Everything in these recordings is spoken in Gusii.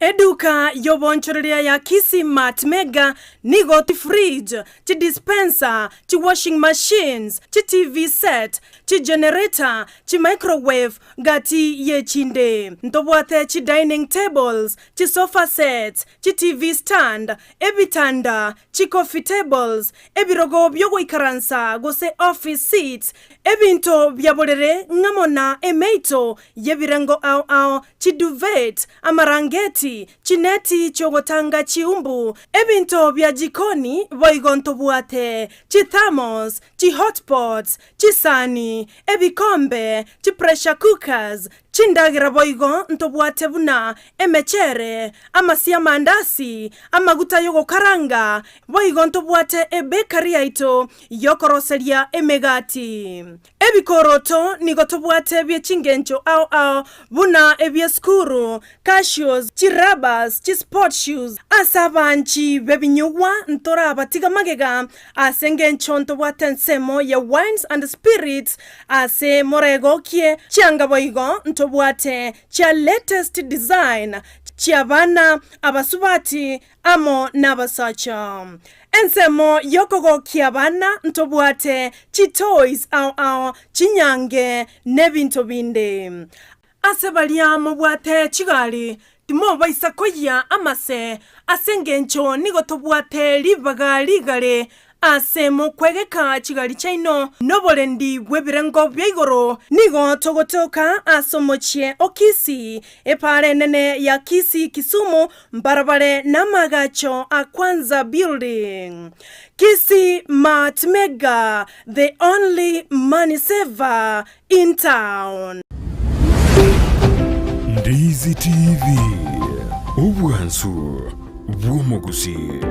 Eduka y'oboonchoreria ya Kisii Mart Mega nigo chifridge, chidispenser, chiwashing machines, chiTV set, chigenerator, chimicrowave gati y'echinde. Ntobwate chidining tables, chisofa sets, chiTV stand, ebitanda, chicoffee tables, ebirogo biogoikaransa gose office seats, ebinto bia borere ng'amo na emeito y'ebirengo ao ao, chiduvet, amarangeti, chineti chi'ogotanga chiumbu, ebinto bia jikoni, boigo ntobwate chithermos, chihotpots, chisani, ebikombe, chipressure cookers, Chindagera boigo ntobwate buna emechere, amasio 'amandasi, amaguta y'ogokaranga, boigo ntobwate ebekari yaito y'okoroseria emegati. Ebikoroto nigo tobwate bie chingencho ao ao buna ebi'esukuru, cashews, chirabas, chisport shoes. Ase abanchi b'ebinyugwa ntorabatiga magega Ase engencho ntobwate ensemo ya wines and spirits ase moregokie chianga boigo ntobwate chia latest design chiabana, abasubati amo nabasacha. Ensemo yokogokia abana ntobwate chitoys ao ao, chinyange nebinto binde. Ase baria mobwate chigari, timobaisa koyia amase, ase engencho nigo tobwate ribaga rigare ase mokwegeka chigari chiaino noborendi bw'ebirengo bia igoro. Nigo togotoka ase omochie o Kisii, epaara enene ya Kisii Kisumu, mbarabare namaagacho a Kwanza Building. Kisii Mart Mega, the only money saver in town. Ndizi TV, obwansu bw'omogusii.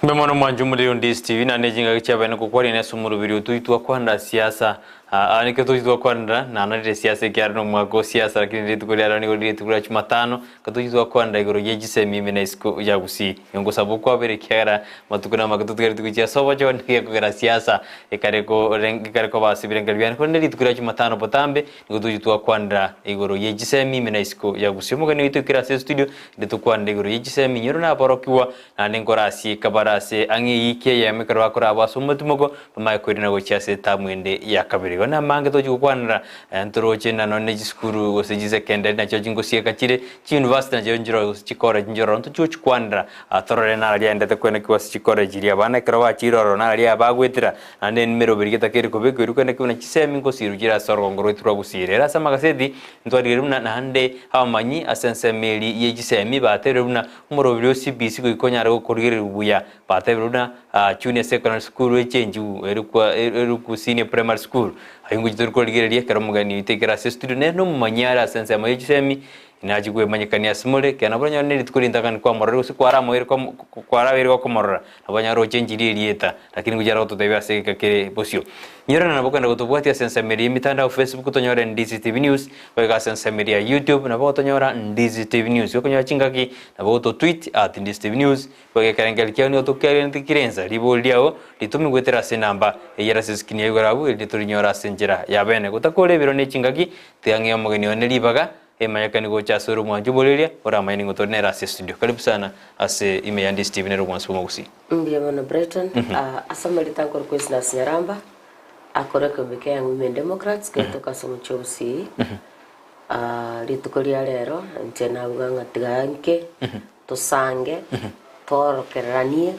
Mbe mono mwanche omorero Ndisi TV naende chingaki chiabaene gokwarina ase omoroberi oyo tochi twakwanera siasa aa nikio tochi twakwanera nanarire siasa ekiagera na omwaka o siasa lakini rituko ria rero nigo rire rituko ria jumatano ekero tochi twakwanera igoro ye chisemi ime na isiko ya gusii. Nigo ngosaba okwabera ekiagera amatuko na amake totigareti gochia ase obochori nigo gekogera siasa ekare koreng ekare koba ase ebirengererio biane korende rituko ria jumatano botambe Nigo tochia twakwanera igoro ye chisemi ime na isiko ya gusii. Omogeni oito ekero ase estudio inde tokwanera igoro ye chisemi inyoro naborokigwa naende nkore ase ekabare ase ang'e eyiki eyemo ekero bakorabwo ase omotimoko bamanye koirana gochia ase etamu ende ya kabere. Igo namange tochia gokwanera ntoroche na nonye ne chisukuru gose chisekendari nachio chingosieka chire, chiuniversity nachio nchiroo gose chicollege nchiroo ntochia gochikwanera torore nararia aendete koenekigwa ase chicollege chiria abana ekero bachire ororo nararia bagwetera Naende emeroberi getakeire kobekwa erwe kende buna chisemi ngosiirwe chire ase orogongo rwaito rwa gosiira. Ere ase amagaseti ntwarigereria buna naende abamanyi ase ensemo eria ye chisemi batebirie buna omoroberi o CBC goika onyare gokorigererigwa buya. Batebirie buna Junior Secondary School echenjiwu erikwa erikwa Senior Primary School. Ayio ngochia tori korigereria ekero omogeni oito aikire ase estudio nere nomomanyi are ase ensemo ye chisemi Inachie kwemanyekania ase more, ekiagera nabo oranyore ne rituko rintakani kwamorora gose kwaramoire komo kwarabeire gokomorora, nabo onyare gochenchirie erieta, lakini ngochia are gototebia ase egeka kere bosio. Inyorana nabo okogenda gotobwatia ase ensemo eria y'emitandao Facebook tonyore Ndizi TV News, goika ase ensemo eria ya YouTube nabo otonyora Ndizi TV News. Gokonyora chingaki nabo ototweet at Ndizi TV News, goika ekerengerio kiao nigo tokiarenete kire insa, ribori riao ritome goetera ase enamba eyio ere ase eskrini ya igoro abwo erinde torinyore ase enchera ya bene. Gotakora ebiro ne chingaki, tiga ng'ee omogeni one ribaga Emanyekani gocha ase ore omwancho oboreria, oramanye ning'o tore nere ase estudio. Karibu sana ase ime ya Ndisi TV nere omwansi bw'omogusii. Mbuya mono Brighton. Ase amarita nkorokwa Esnasi Nyaramba, akore ekeombe kia Young Women Democrats getoka ase omochie o Gusii. Rituko ria rero inche nabuga ng'a tiga nke tosange, toorokereranie,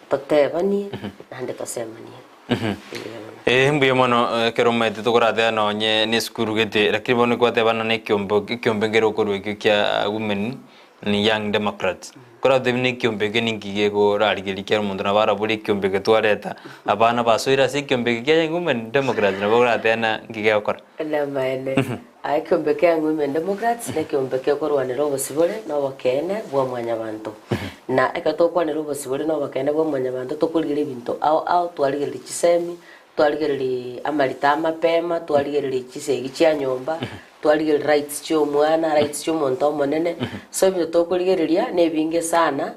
totebanie, naende tosemanie. Mbuya mono. Ee, mbuya mono ekero omanyete tokorateba nonye na esukuru gete, lakini bono kwatebana na ekiombe ekiombe nkere okorwa ekio kia women ni young democrats. Koratebie na ekiombe eke ninki gekorarigeria kera omonto nabo arabore ekiombe eke twareta, abana basoire ase ekiombe eke kia young women democrats nabo oratebe na nki gegokora. Namaene. Aa ekeombe kia Young Women Democrats nekeombe kekorwanera obosibore na obokeene bwa mwanyabanto. Na ekero tokwanera obosibore na obokeene bwa mwanyabanto tokorigereria ebinto ao ao twarigereria chisemi, Twarigereria amarito amapema, twarigereria chisegi chia nyomba, twarigereria rights chia omwana, rights chia omonto omonene. So ebinto tokorigereria na ebinge sana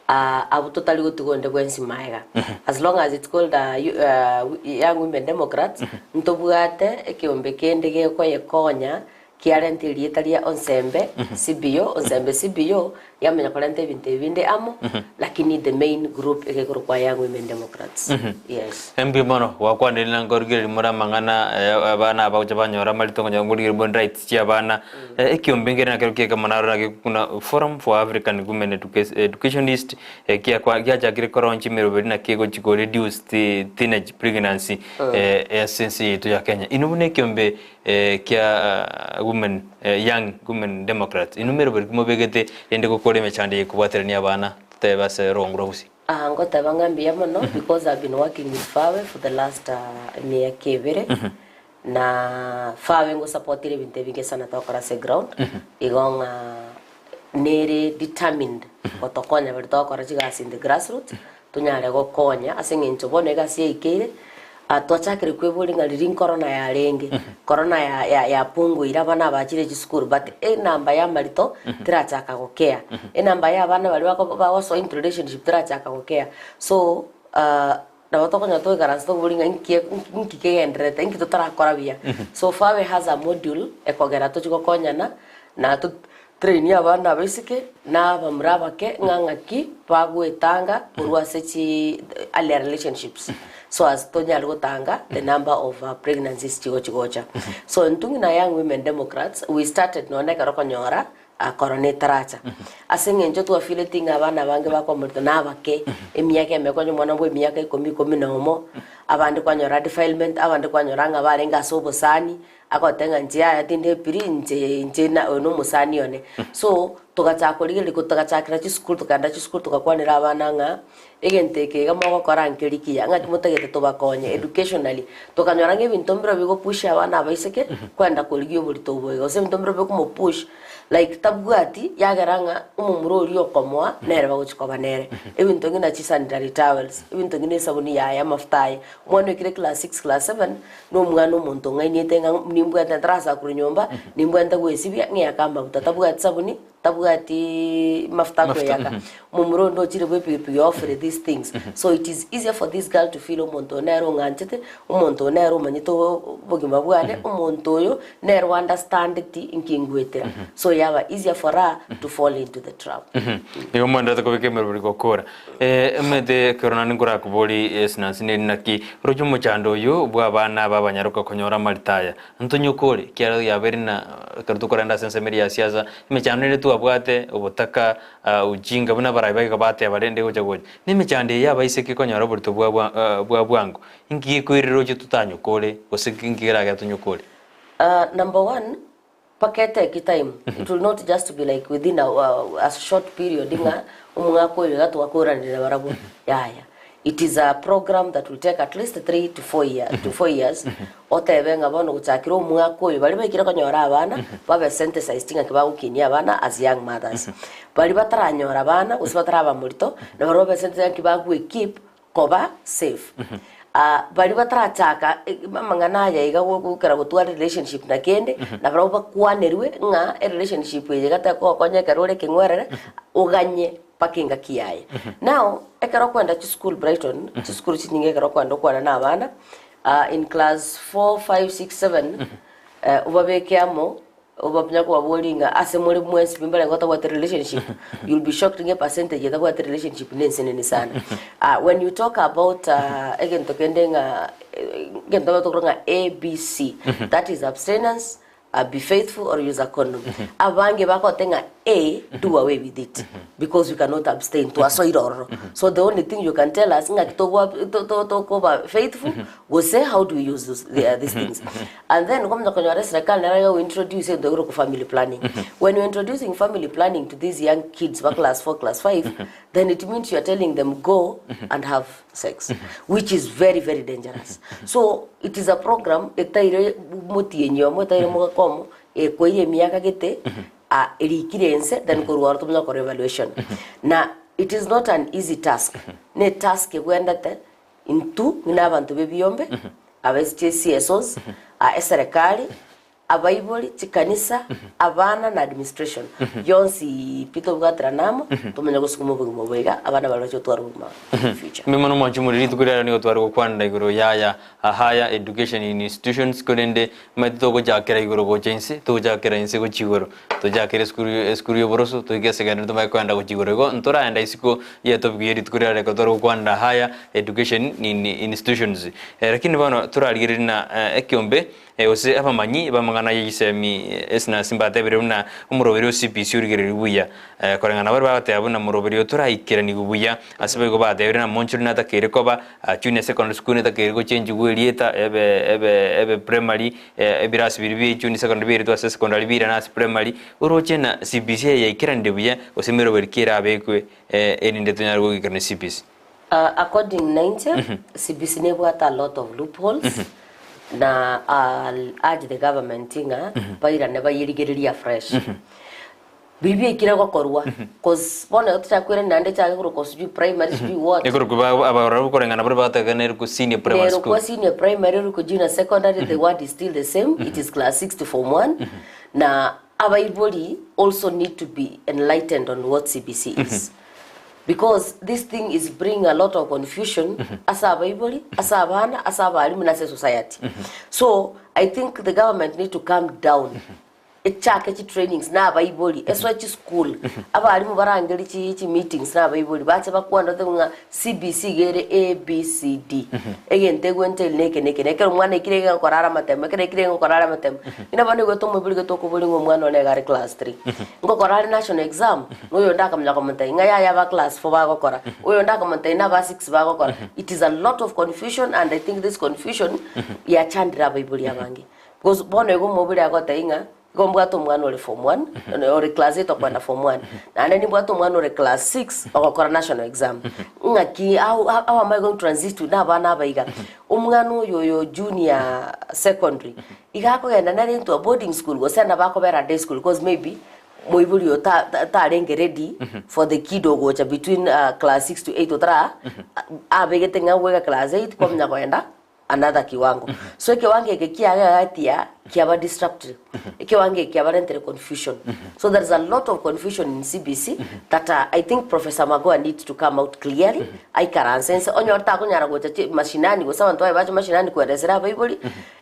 abwo totari gotiga onde bwensi maega. As long as it's called Young Women Democrats, ntobwate ekeombe kende gekoyekonya Kiarenta erieta ria Onsembe CBO, Onsembe CBO yamanya korenta ebinto ebi binde amo, lakini the main group egekorokwa Young Women Democrats. Yes. Mbuya mono gwakwanire na nkorigereria more amang'ana abana aba gocha banyora amarito nkonya nkorigereria more rights chia abana ekiombe nkere nakero kiekemo naro naki buna Forum for African Women Educationist kiakwa giachakire kolaunch emeroberi naki egochi ko reduce teenage pregnancy ase ense yaito ya Kenya. Inwe buna ekiombe kia women young women democrats inwe meroberi ki mobegete rende gokora emechando eye kobwaterania abana totebe ase rongo rwa gusii. Ah, ngoteba ng'a mbuya mono because I've been working with FAWE for the last emiaka ebere na FAWE ngosapotire ebinto ebinge sana togokora ase eground igo ng'a nere determined gotokonya baria togokora chigasi in the grassroots tonyare gokonya ase eng'encho bono egasi yaikeire, twachakire kweboria ng'a riria nkorona yarenge, korona ya ya yapunguire abana abachire chisukuru but enamba ya amarito terachaka gokea, enamba ya abana baria bako bagosoa into relationship terachaka gokea. So nabo tokonyora toikaranse tokoboria ng'a nki nki kegendererete, nki totarakora buya. So FAWE has a module ekogera tochie gokonyana na to Train abana abaiseke na abamura abake ng'a ng'aki bagoetanga korwa ase chi earlier relationships so as tonyare gotanga the number of pregnancies chigochi gocha. So intwe ng'ina Young Women Democrats we started nonye ekero okonyora corona etaracha. Ase eng'encho twafeeleti ng'a abana abange bakomorete na abake emiaka eme konya omwana bwa emiaka ikomi ikomi na omo, abande kwanyora defilement, abande kwanyora ng'a barenge ase obosani, Agoteba ng'a inche yaya tindi epiri, inche inche na oyo nomosani one. So, togachaka korigereria ko togachakera chisukuru tokaenda chisukuru togakwanera abana ng'a, egento eke iga mogokora nkeri kiya, ng'aki motagete tobakonye educationally. Tokanyora ng'a ebinto mbiro bigopush abana abaiseke, kwenda korigia oborito obo iga, gose ebinto mbiro bikomopush like tabwati, yagera ng'a omomura oria okomoa, nere bagochi koba nere. Ebinto ng'ina chisanitary towels, ebinto ng'ina esabuni yaye, amafuta aye, omwana oikire class six, class seven, Nomwana omonto ong'ainete ng'a nimbwate ntarasa korwa nyomba, nimbwate gwesibia, ng'eake amaguta, tabwati sabuni, tabwati mafuta akweyaka. Momura onde ochire bwa epigipigi offer these things. So it is easier for this girl to feel omonto oyo nere ong'anchete, omonto oyo nere omanyete obogima bwane, omonto oyo nere o understandeti inki ngwetera. So yaba easier for her to fall into the trap. Nigo mwenderete kobeka emeroberi gokora. Emete ekero naende nkorakobori esinansi neri naki roche omochando oyo bw'abana aba abanyaroka konyora amarita aya. Ntonyokore, ekiagera yabeire na ekero tokorenda ase ensemo eria ya siasa, emechando ere twabwate, obotaka, ujinga buna abarai baiga bateba rende gocha gocha. Na emechando eye y'abaiseke konyora oborito bwa bwa bwa bwango, inki gekoirera roche totanyokore gose inki keragere tonyokore? Number one, Mpaka etake time, it will not just be like within a, a short period ng'a omwaka oyo iga twakoranire barabwo, yaya. It is a program that will take at least 3 to 4 year, to 4 years, otebe ng'a bono gochakera omwaka oyo baria baikire konyora abana, babe sensitized ng'aki bagokinia abana as young mothers. Baria bataranyora abana gose bataraba morito, nabarabwo babe sensitized ng'aki bagoequip koba safe. Ah, baria batarachaka amang'ana aya iga gokera gotwara relationship na kende, na barabwo bakwanerwe ng'a erelationship eye iga tekogokonya ekero ore ekeng'werere, oganye mpaka engaki yaye. Now, ekero okoenda chisukuru Brighton, chisukuru chinyinge ekero okoenda okwane na abana, in class four, five, six, seven, obabeke amo, Obamanya kobaboria ng'a ase more mwensi pi mbarenge otabwate relationship, you'll be shocked ng'a epercentage etabwate relationship nensenene sana. Ah, when you talk about ah, egento kende ng'a eh, egento tokoroka ng'a ABC, that is abstinence, ah, be faithful or use a condom. Abange bagote ng'a A, do away with it because we cannot abstain, twasoire ororo. So the only thing you can tell us ng'aki togwa to- to- tokoba faithful gose how do we use those, the, these things. And then okomanya konyora eserekari nero ego introduce egento ekerokwa family planning. When you're introducing family planning to these young kids ba class 4, class 5, then it means you are telling them go and have sex, which is very, very dangerous. So it is a program etaire motienyi omo etaire mogaka omo ekoire emiaka gete ah, erikire ense then korwa oro tomanye gokora evaluation. Na it is not an easy task, ne task egwendete intwe buna abanto b'ebiombe. Abe chi CSOs, eserekari, abaibori, chikanisa, abana na administration yonsi pi tobwaterane amo tomanye gosukuma obogima obo iga abana baria bache gotwara obogima in future. Mbuya mono mwanche more rituko riarero nigo tware gokwanera igoro yaya higher education in institutions korende omanyete togochakera igoro gocha inse togochakera inse gochia igoro tochakere esukuru esukuru ya oboroso toike esekendari tomanye koenda gochia igoro igo ntoraenda isiko ye topic ye rituko riarero ekero tware gokwanera higher education in institutions Lakini bono torarigererie na ekeombe, gose abamanyi b'amang'ana ye chisemi ase na ase mbatebire buna omoroberi o CBC origererie buya. Koreng'ana baria bagoteba buna omoroberi oyo toraikeranigwe buya, ase boigo batebire na Monchori natakeire koba junior secondary school netakeire gochenchigwa erieta ebe ebe ebe primary, ebirasi biria bia junior secondary biaretwe ase secondary biirane ase primary, oroche na CBC eye yaikeranire buya gose emeroberi ki erabekwe erinde tonyare goikerania CBC. According nainche, CBC nebwate a lot of loopholes na I'll urge the government ng'a bairane bayerigererie afresh. Biria biaikire gokorwa cause bono igo tochaka naende echake korokwa sijui primary sijui what. Ekorokwa ba abarobwo koreng'ana baria bagotegerera nerokwa senior primary school. Nerokwa senior primary orokwa junior secondary the word is still the same it is class 6 to form 1 na abaibori also need to be enlightened on what CBC is. Because this thing is bringing a lot of confusion ase abaibori, ase abana, ase abalimu na ase society. So I think the government need to come down echake chi trainings na abaibori, esoe chischool, abalimu barangerie chi chi meetings na abaibori bache bakwane batebe ng'a CBC iga ere A B C D. Egento egwentail na eke na eke na ekero omwana aikire iga ngokora are amatemo, ekero aikire iga ngokora are amatemo. Inwe bono nigo tomoibori getokoboria ng'a omwana one iga are class three. Ngokora are national exam, na oyonde akamanya komotebi ng'a yaya aba class four bagokora, oyonde akamotebi na aba six bagokora. It is a lot of confusion and I think this confusion yachandire abaibori abange. Because bono igo omoibori agotebi ng'a igo mbwate omwana ore form one, ore class eight okoenda form one, naende nimbwate omwana ore class six ogokora national exam. Ng'aki how how am I going to transit na abana aba iga? Omwana oyo oyo junior secondary, iga akogenda nere into a boarding school gose nabo akobera day school because maybe moibori oyo ta- ta- tarenge ready for the kid ogocha between class six to eight otara abegete ng'a goika class eight kwamanya koenda another kiwango. So ekewango eke kiaye gatia kiaba disrupted, ekewango eke kiabarentere confusion. So there is a lot of confusion in CBC that I think Professor Magoha needs to come out clearly aikaranse inse onye takonyara gocha chi mashinani gose abanto baye bache mashinani koeresera abaibori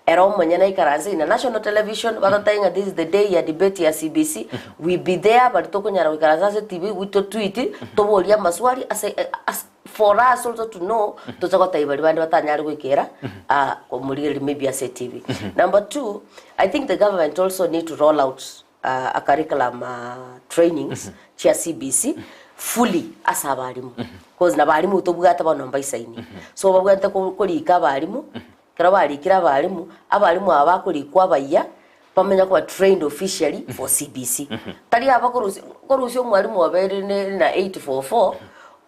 Ere omonyene aikaranse in a national television bagotebia ng'a this is the day ya debate ya CBC, we be there baria tokonyara goikaransa ase TV we to tweet toborie amaswali ase ase for us also to know toche gotebia baria bande batanyare goikera komorigereria maybe ase TV. Number two, I think the government also need to roll out a curriculum trainings chia CBC fully ase abalimu cause na abalimu tobwate bono mbaisaini so babwenerete korika abalimu Ekero barikire abalimu, abalimu aba bakorikwa abayia, bamanya koba trained officially for CBC. Tari aba korusia korusia omwalimu oberire ne na 844,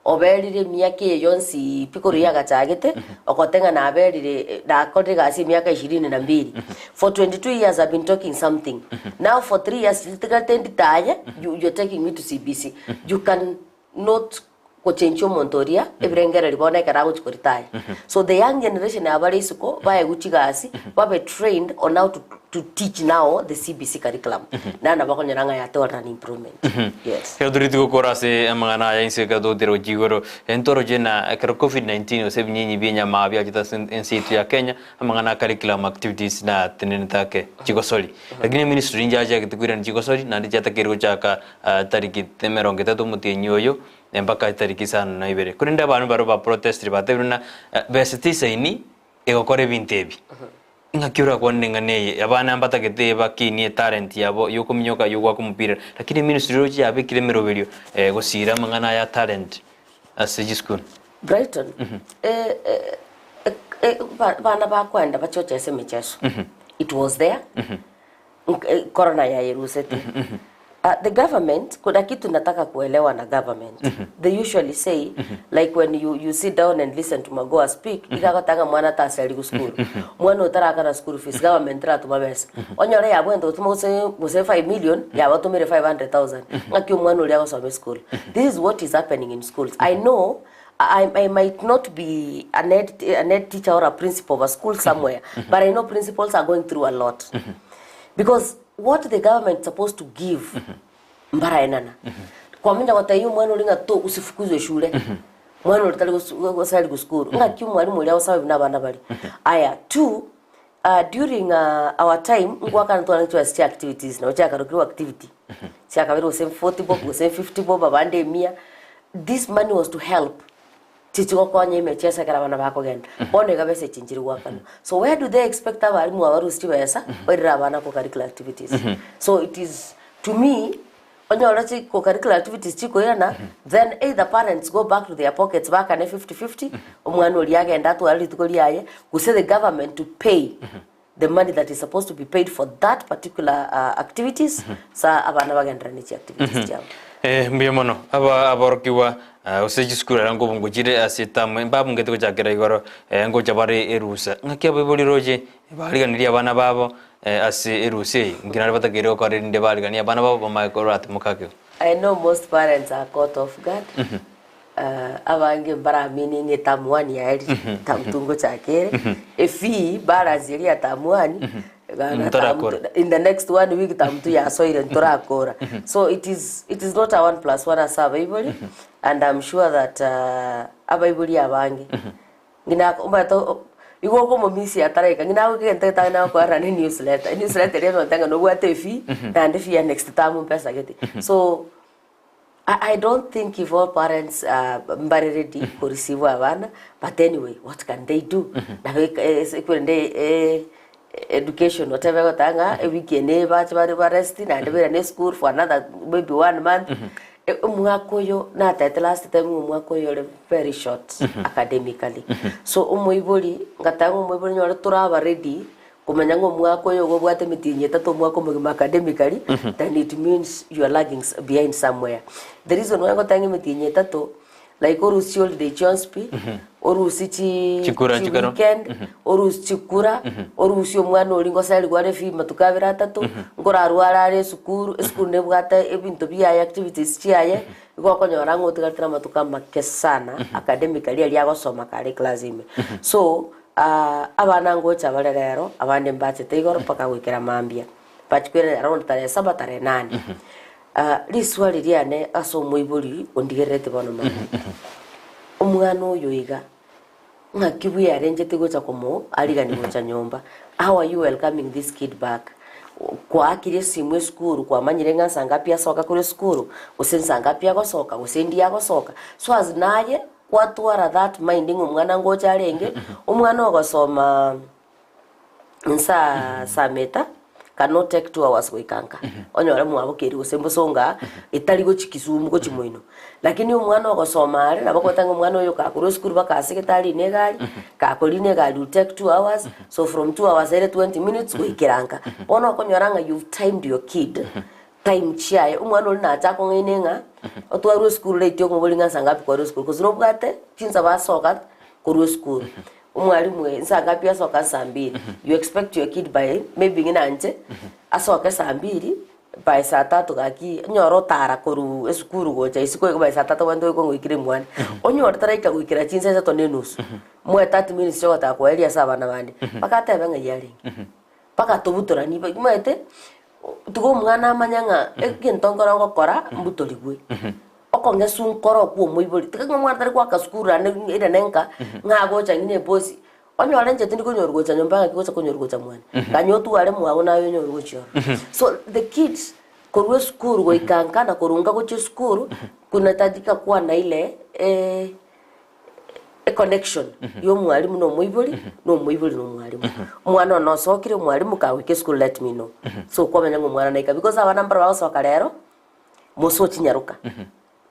oberire emiaka eye yonsi pi korwa yagachagete, ogote ng'a naberire nakorire egasi emiaka ishirini na mbili. For 22 years I've been talking something. Now for 3 years tigarete nditaye, you you're taking me to CBC. You can not gochenchia omonto oria ebirengererio bono ekero agochia koritaya. So the young generation aba bare isiko baegwe chigasi babe trained on how to, to teach now the CBC curriculum. Naende nabo bakonyora ng'a yatwarire an improvement. Yes. Ekero toreti gokora ase amang'ana aya inse ekero togotira gochia igoro, ntoroche na ekero Covid-19 gose ebinyinyi bia enyama biachete ase ense yaito ya Kenya, amang'ana a curriculum activities natenenete ake chigosori. Lakini eministry nchiachagete koirania chigosori naende chiatakeire gochaka Tariki emerongo etato omotienyi oyo, mpaka tariki isano na ibere. Korende abanto baria baprotestire batebire buna besa tisaini egokora ebinto ebi. Ng'aki orakwane neng'ana eye? Abana mbatagete bakinie etalent yabo yokominyoka yogoaka omopira, lakini eministry roche yabekire emeroberio gosira amang'ana aya talent ase chisukuru. Brighton, bana bakoenda bachoche ase emicheso. It was there. Corona yairusete. The government, kuna kitu nataka kuelewa na government. They usually say, like when you, you sit down and listen to Magoha speak, igagotanga mwana tasari go school. Mwana otarakana school fees, government ratuma besa. Onyore yabwente gotuma gose gose 5 million, yabatumire 500,000. Ng'aki omwana oria agosoma school. This is what is happening in schools. I know I, I might not be an head, an head teacher or a principal of a school somewhere, but I know principals are going through a lot. Because what the government is supposed to give, mbaraenana. Kwamenya gotebia omwana oria ng'a to usifukuzwe shule, mwana oria tari gosari gosukuru, ng'aki omwalimu oria agosabe buna abana baria. Aya, two, during our time, ngwakana twarenge chibesa chia activities, nabo chiakarokirwe activity, chiakabere gose 40 bob, gose 50 bob, abande emia, this money was to help chichigokonya emecheso ekero abana bakogenda. Bono iga besa echi nchiri goakanwa. So where do they expect abalimu aba barusie chibesa, bairere abana co-curricular activities? So it is, to me, onyore chi co-curricular activities chikoirana, then either parents go back to their pockets baakane fifty fifty, omwana oria agende atware rituko riaye, gose the government to pay the money that is supposed to be paid for that particular activities, sa abana bagenderere ne chiactivities chiabo. Eh, mbuya mono aba aborokigwa ah, gose chisukuru aria nkobungo chire ase etamu mbabungete gochakera igoro eh, ngocha bare erusa. Ng'aki abaibori roche bariganirie abana babo eh, ase erusa eye, nki nare batakeire gokora erinde bariganie abana babo bamaye koratimoka akegwa? I know most parents are caught off guard. Abange mbaramini ng'a eterm one yaerire, term two ngochaka ere, efee balance eria ya term one, gana term Ntorakora. in the next one week term two yasoire ntorakora. So it is, it is not a one plus one ase abaibori, and I'm sure that abaibori abange, ng'ina omanyete igo okomomisia ataraika, ng'ina agoika egento getang'ani nagokoerera ne newsletter, enewsletter eria egontebia ng'a nobwate efee, naende efee ya next term mpesa gete. So, I, I don't think if all parents mbare ready ko receive abana but anyway what can they do nabo ekwende education otebe goteba ng'a ewiki eye ne bache bare ba rest naende bairane eschool for another maybe one month omwaka oyo natebete last time ng'a omwaka oyo ore very short academically so omoibori ngateba ng'a omoibori nyore toraba ready Komanya ng'a omwaka oyo igo obwate emetienyi etato omwaka omogima academically, then it means you are lagging behind somewhere. The reason why ngoteba ng'a emetienyi etato, like orusie holiday chionsi pi, orusie chi Chikura chi chikoro. weekend, orusie chikura, orusie omwana oria ngoserigwa are fee matuko abere atato, nkorarware are esukuru, esukuru nebwate ebinto biaye activities chiaye, igo okonyora ng'a otigarete na amatuko amake sana academically aria agosoma kare eclass ime. So, Abana ngocha bare rero, abande mbachete igoro mpaka goikera mambia, bachia koirana around tarehe saba tarehe nane. Riswali riane ase omoibori ondigerereti bono mama, omwana oyo iga, ng'aki bwearenchete gocha komoarigania gocha nyomba? How are you welcoming this kid back? Kwaakire esimu esukuru, kwamanyire ng'a nsa ngapi asoka korwa esukuru, gose nsa ngapi agosoka, gose ndi agosoka, so as naye Kwatwara that mind ng'a omwana ngocha arenge, omwana ogosoma nsaa Sameta cannot take 2 hours goika nka, onyore mwabo keri gose mbosongo aa, etari gochia Kisumu gochia moino. Lakini omwana ogosoma are nabo okobeta ng'a omwana oyo kakorwa esukuru mpaka ase gete arine egari, kakorina egari will take 2 hours, so from 2 hours ere 20 minutes goikera nka. Bono okonyora ng'a you've timed your kid, time chiaye, omwana oria nache akong'aine ng'a otwarwe esukuru late okomoboria ng'a nsa ngapi kwarwa esukuru gose nobwate chinsa basoka korwa esukuru. Omwalimu oyo nsa ngapi asoka nsa mbiri, you expect your kid by maybe ng'ina inche asoke saa mbiri by saa tatu gaki onyore otara korwa esukuru gocha isiko igo by saa tatu obwenerete oike ngoikire mwane. Onyore taraika goikera chinsa isato na enusu, moe 30 minutes chiogotaka koeria ase abana bande, mpaka atebe ng'ai arenge. Mpaka tobutoranie, omanyete tiga omwana amanye ng'a egento nkoro ngokora mbutorigwe. Okong'esu nkoro okwo omoibori, tiga ng'a omwana tari goaka sukuru naende ere nka, ng'a agocha ng'ina ebosi, onyore inche tindi konyorwa gocha nyomba ng'aki gocha konyorwa gocha mwane, ganya otware mwago naye onyorwe gochia ororo. So the kids, korwa esukuru goika nka na korwa nka gochia esukuru, kunahitajika kuwa na ile econnection ya omwalimu na omoibori, na omoibori na omwalimu. Omwana one osokire, omwalimu kagoika esukuru let me know. So kwamanya ng'a omwana naika because abana mbaro bagosoka rero, mose ochinyaroka,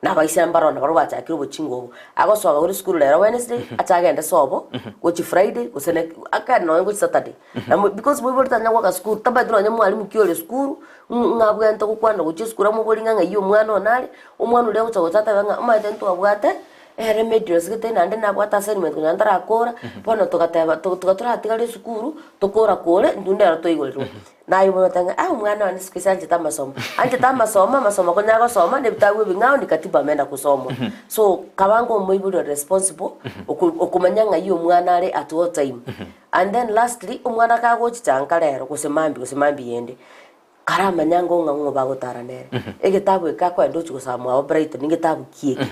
na abaisia mbaro nabarobwo bachakire obochinga obwo. Agosoka korwa esukuru rero Wednesday, ache agende sobo, gochia Friday, gose ne akende nonye gochia Saturday. Na mo because moibori tanya goaka sukuru, tabwati nonye mwalimu ki ore sukuru, ng'a abwenerete gokwana gochia esukuru amoborie ng'a ng'ai omwana one are, omwana oria agocha gocha atebe ng'a omanyete ntwabwate. Ere medios gete naende nabwate assignment konya ntarakora, bono togateba to toga toratigare esukuru, tokora kore intwe nero toigorerwa. Naye bono oteba ng'a ah omwana one siku hizi anchete amasomo, anchete amasomo, amasomo konya agosoma na ebitabu ebing'ao ni katiba ameenda kosomwa. So, kabange omoibori ore responsible, oko okomanya ng'ai omwana are at all time. And then lastly, omwana kagochicha nka rero gose mambia gose mambia ende, Karamanye ango ng'a ng'o bagotara nere. Egetabu eke akoenda ochia gosaba mwabo Brighton ngetabu ki eke?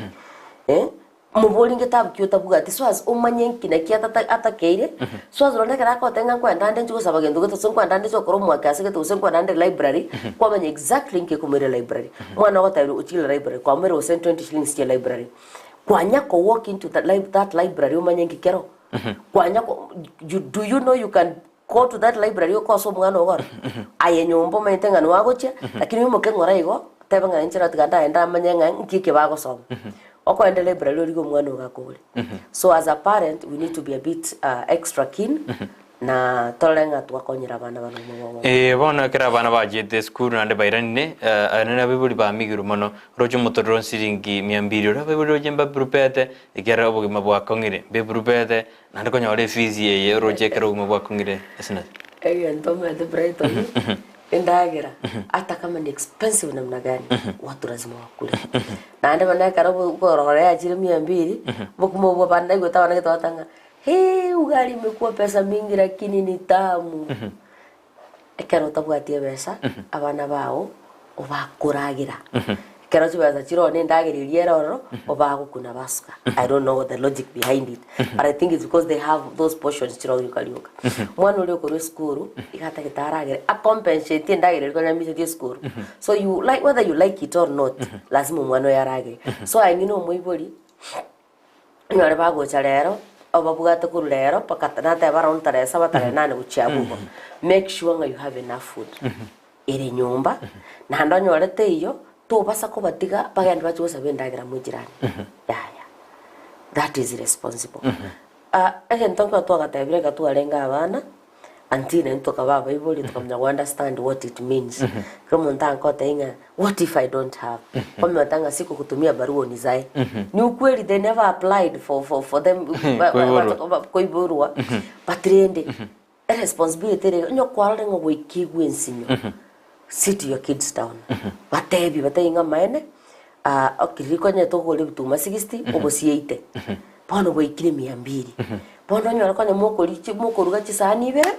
Eh, mobori ngetabu ki otabwati so as omanye nki naki atata atakeire, so as nonye ekero agoteba ng'a nkoenda ande nchie gosaba gento gete gose nkoenda ande nchie gokora omwake ase gete gose nkoenda ande library, kwamanya exactly nki ekomoira library. Omwana ogotebiwa ochire library, kwamoira gose 20 shillings chia library, kwanya ko walk into that lib that library omanye nki kero, kwanya ko you do you know you can Go to that library okose omwana ogo oro. Aye nyomba omanyete ng'a nigo agochia, lakini oimoke ng'ora igo, otebe ng'a inche tiga ndaende amanye ng'a nki eke bagosoma. Okoenda library origie omwana ogo akogore. So as a parent, we need to be a bit extra keen, na torore ng'a twakonyire abana bano omo omo. Ee, bono ekero abana bachiete esukuru naende bairanire, eh, abaibori bamigirwe mono, oroche omotorero nsiringi mia mbiri, oria abaibori roche mbaburupete, ekiagera obogima bwakong'ire, mbeburupete, Naende konyora efees eye oroche ekero obogima bwakong'ire ase nase. Egento omanyete Brighton, endagera hata kama ni expensive namna gani, watu lazima wakule. Naende bono ekero okorora yachire mia mbili, bokima obwo abande naigwete abande gete bagoteba ng'a hee ugali imekuwa pesa mingi lakini ni tamu. Ekero otabwati ebesa, abana bao obakoragera. Ekero chibesa chire ororo na endagera eria ere ororo, obagokuna basuka. I don't know the logic behind it, but I think it's because they have those portions chire rioka rioka. Omwana oria okorwa esukuru, iga atagete aragere, acompensate endagera eria konya amiseti esukuru. So you like whether you like it or not, lazima omwana oyo aragere. So aye ng'ina omoibori, Onyore bagocha rero, obabwate korwa rero mpaka nateba around tarehe saba tarehe nane gochia abwo igo. Make sure ng'a you have enough food ere nyomba, naende onyore teiyo, tobasa kobatiga bagende bachie gosaba endagera mwa ejirani, yaya, that is irresponsible. Egento nkero twagatebire ekero twarenge abana, Until naintwe tokaba abaibori tokamanya go understand what it means. Ekero omonto agotebia ng'a what if I don't have? Kwamanyete ng'a sikukutumia barua onizae. Ni ukweli they never applied for, for, for them ba- ba- Koiborwa. ba- koiborwa but rende eresponsibility ere onye kwarorire ng'a goika igwe ensinyo sit your kids down batebi batebi ng'a amaene okay riria kwanyete kogora ebituma 60 obosieite bono gwaikire mia mbiri Bono onyore konya mokoria chi mokoruga chisahani ibere,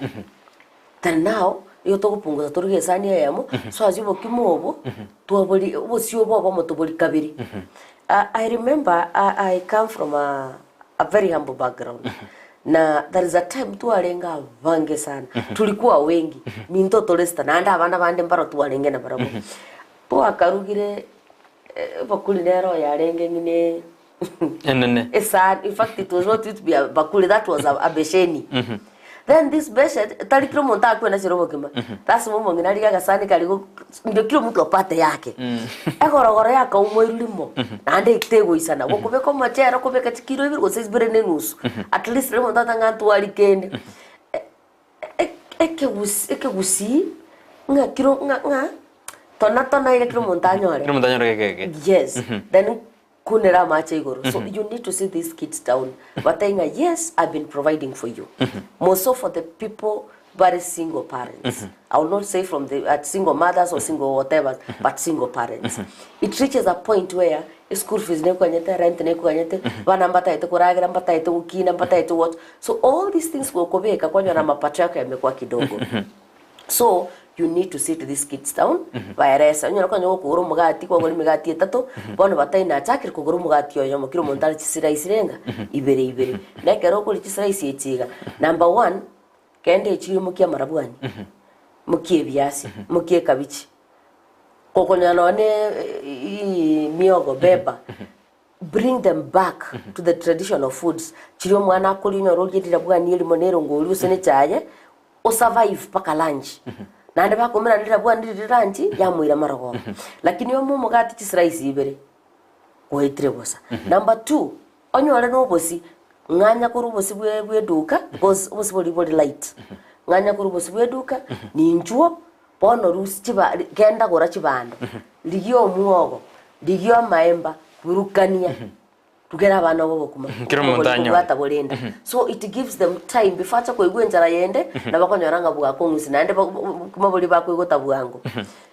then now nigo togopungusa toruge esahani eyemo, so ase obokima obwo, twabori obosio obo obomo tobori kabere. I remember I I come from a a very humble background, na there is a time twarenge abange sana, tulikuwa wengi, minto tore sita, naende abana bande mbaro twarenge nabarabwo. Twakarugire ebakuri nere oyarenge ng'ina. Enene. Esahani, in fact it was not used to be a bakuli, that was a, a besheni. Then this beshen, tari kila omonto akwena chire obokima. Lasima omong'ina arige agasani kari go ndio kila mtu apate yake. Egorogoro yakaumwa rimo, naende tegoisana. Gokobeka omochere, okobeka chikilo ibere gose ibere na enusu. At least riria omonto atanga ntwari kende. Ekegusi ekegusii ng'a kiro ng'a ng'a tona tona iga kera omonto anyore. Kera omonto anyore egeke. Yes, then kunera amache igoro. So you need to sit these kids down. Batebie ng'a yes, I've been providing for you. More so for the people bare single parents. I will not say from the at single mothers or single whatever, but single parents. It reaches a point where school fees nekoganyete, rent nekoganyete, bana mbatagete koragera, mbatagete gokina, mbatagete what. So all these things gokobeka kwanyora mapato yako yamekwa kidogo. So you need to sit these kids down baerese onyore konya gokogora omogati kwagora emegati etato bono batai nachakire kogora omogati oyomo kera omonto are chislice renga ibere ibere na ekero okoria chislice echi iga number one kende echire mokie amarabwani mokie ebiasi mokie ekabichi kokonyora nonye miogo beba Bring them back to the traditional foods chiria omwana akoria onyore orie rirabwani erimo na erongori gose na echaye o survive mpaka lunch naende bakomerana rirabwani riria lunch yamoira marogoba lakini omo omogati chislice ibere gwaetire bosa. Number two onyore na obosie ng'anya korwa obosie bwe bwa eduka because obosie boria bore light ng'anya korwa obosie bwa eduka ninchuo Bono rusia chiba genda gora chibando, rigia omwogo, rigia amaemba, burukania. Rugera abana obo obokima, Kera omonto obori anyore. kobwata borenda. So it gives them time before acha koigwa enchara yende, nabo bakonyora ng'a bwakong'usi naende ba- bo- obokima boria bakoigota bwango.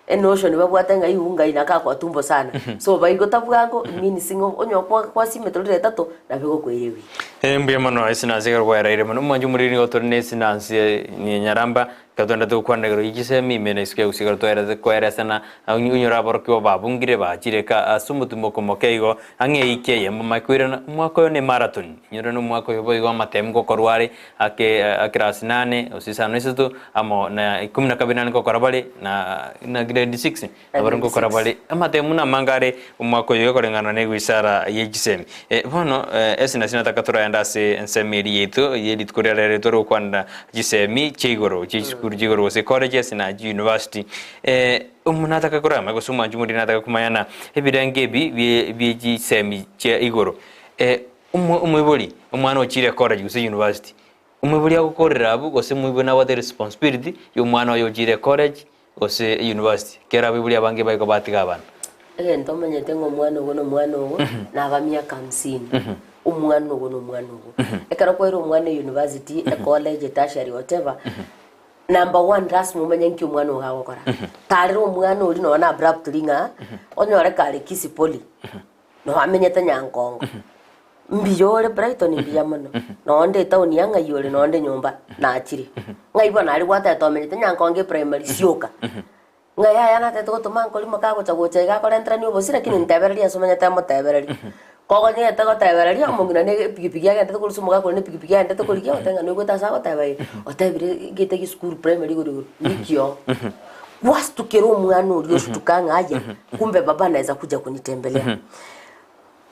Enotion babwate ng'a iwu ngai naka kwa tumbo sana. So baigota bwango, it means ng'a onye kwa kwasimete rore etato, nabo egokoira ewiki. Eh, mbuya mono esinansi ekero kwaeraire mono. Omwancho omoriri nigo tore na esinansi eh, Nyaramba, ekero twaendete gokwana igoro ye chisemi ime na isiko ya gusii ekero twaerete koeresana, onyore aborokigwa babungire bachire ka ase omotumo omoke igo, ang'e eiki eyemo manye koirana, omwaka oyo ne marathon, inyore na omwaka oyo boigo amatemu ngokorwa are ake ekerasi nane gose isano na isato amo na ikomi na kabere naende ngokora bare na na grade six Na nabo grade ngokora six. bare amatemu namange are omwaka oyo koreng'ana na egoisara ye chisemi. Bono ase nasi nataka toraende ase ensemo eria yaito ye rituko ria rero tore gokwanera chisemi chia igoro chia chisukuru chia igoro gose colleges na chiuniversity. Omonto nataka korama gose omwanchi omoria nataka komanya na ebirengo ebi bie bie chisemi chia igoro omo omoibori omwana ochire college gose university, omoibori agokorera abwo gose omoibori nabwate responsibility ya omwana oye ochire college gose university, ekero abaibori abange baye kobatiga abana. Egento omanyete ng'a omwana ogo na omwana ogo naba miaka hamsini, omwana ogo na omwana ogo. Ekero kwaire omwana euniversity, ecollege, etertiary whatever, number one lasima omanye nki omwana ogo agokora. Tarera omwana oria nonya na abruptly ng'a onyore kare Kisii Poly, nonya amenyete Nyankongo, mbuya ore Brighton mbuya mono, nonya onde etown ya ng'ai ore nonya onde nyomba nachire. Ng'ai bono aria gwatebete omenyete Nyankongo eprimary sioka. Ng'a yaya natete gotoma nkorimo kagocha gocha iga akorenterania obosie lakini ntebererie ase omanyete amotebererie. Kogonyete gotebereria omong'ina ne epikipiki agendete korwa ase omogaka oria ne epikipiki agendete korigia ogoteba ng'a noigwete ase agoteba iga, otebire gete gisukuru primary igoro igoro, niki oo. Gwastukera omwana oria ostuka ng'a aya, kumbe baba anaeza kuja kunitembelea.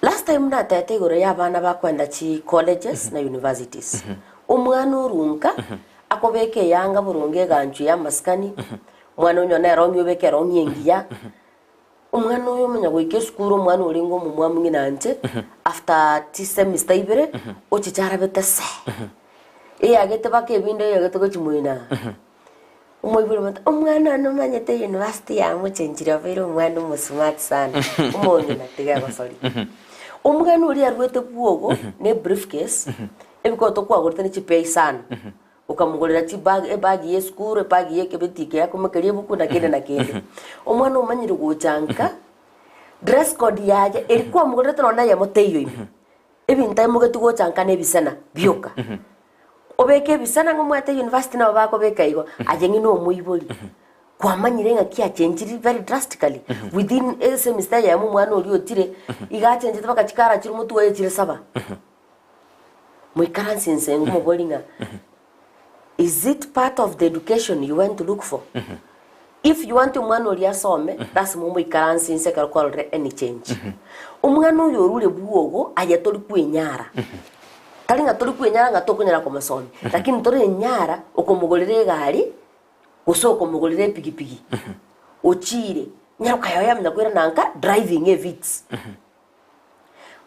Last time natete igoro ya abana bakoenda chi colleges na universities. Omwana orunka akobeka eyanga boronge eganchwa ya amasikani, omwana onye nere ong'e obeke erong'i engiya, omwana oyo omanya goika esukuru omwana orenge omomwamu ng'ina inche, after chisemester ibere, ochiche arabete see. Eyagete mpaka ebinde eyagete gochia moino aa. Omoibori omonto, omwana one omanyete university yamochenchire obeire omwana omosmart sana, omong'ina tiga egosori. Omwana oria arwete bwogo na ebriefcase, ebikoto kwagorete ne chipea isano, okamogorera chibag ebag ya esukuru, ebag ya ekebeti eke akomokeria ebuku na kende na kende. Omwana omanyire gocha nka, dress code yaye eri kwamogorerete nonye na eyemo teiyo ime, ebinto aimogetie gocha nka na ebisena bioka. Obeke ebisena ng'a omwate university nabo bakobeka igo, aye ng'ina omoibori, kwamanyire ng'a kiachenchiri very drastically within esemester eyemo omwana oria otire, iga achenchete mpaka chikara chire omotwe oye chire saba. Moikaranse inse mobori ng'a is it part of the education you went to look for? If you want omwana oria asome, lasima omoikaranse inse ekero kwarorire any change. Omwana oyo orure bwogo aye tori kwenyara, tari ng'a tori kwenyara ng'a tokonyara komosomia, lakini torenyara okomogorera egari, gose okomogorera epikipiki, ochire, nyaroka yaye yamanya koirana nka driving evits.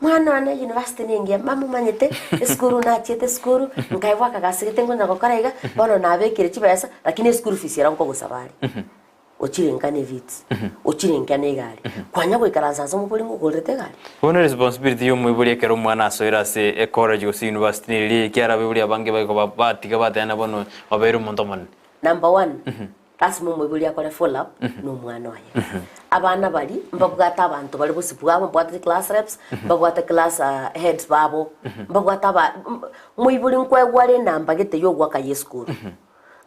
Mwana one university nengiya, mama omanyete esukuru nachiete esukuru, nkaebwa akagasegete nkonya gokora iga, bono nabekire chibesa, lakini eschool fees ero nkogosaba are. Ochire nka ne vits, ochire nka ne egari, kwanya goikaransa ase omobori ng'a ogorerete egari. Bono responsibility ya omoibori ekero omwana asoire ase ecollege gose university neriria ekiagera abaibori abange baikoba batiga bateba bono obeire omonto omonene. Number one, Lasima omoibori akore follow up na omwana oye. Abana baria mbabwate abanto bare bosio bwabo, mbabwate chiclass reps, mbabwate class heads babo, mbabwate aba moibori nkoegwa are enamba gete ya ogoaka ya esukuru.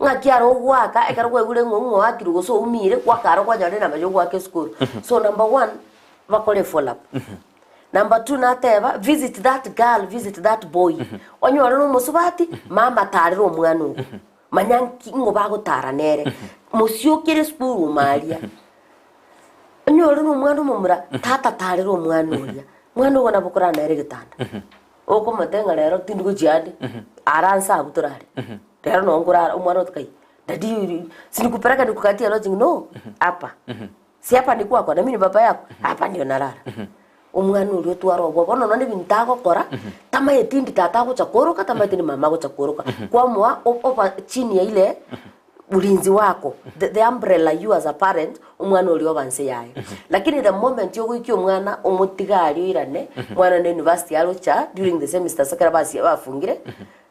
Ng'aki aro ogoaka ekero kwaigure ng'a ng'o oakirwe gose oumire, goaka aro kwanyora enamba ya ogoaka esukuru. So number one, bakore follow up. Number two nateba, visit that girl, visit that boy. Onyore na omosubati, mama tarera omwana ogo. Manya nki ng'o bagotara nere, mosiokere esukuru ime aria. Onye ore na omwana omomura, tata tarera omwana oria, mwana ogo nabo okorara nere egetanda. Okomotebia ng'a rero tindi gochia ande, ara nse abwo torare, rero noo nkorara, omwana ogote kai, daddy sinikupeleka nikukatie lodging no, hapa. Si hapa ni kwako na mimi ni baba yako, hapa ndio narara. Omwana oria otware obwoba, bono nonye ebinto agokora, tamaeti ndi tata agocha koroka, tamaeti ndi mama agocha koroka. Kwamoa o- oba chini ya ile. Ulinzi wako, the, the umbrella you as a parent, omwana oria oba nse yaye. Lakini the moment ogoikia omwana omotige aria oirane, omwana ne university arocha during the semesters ekero basie bafungire,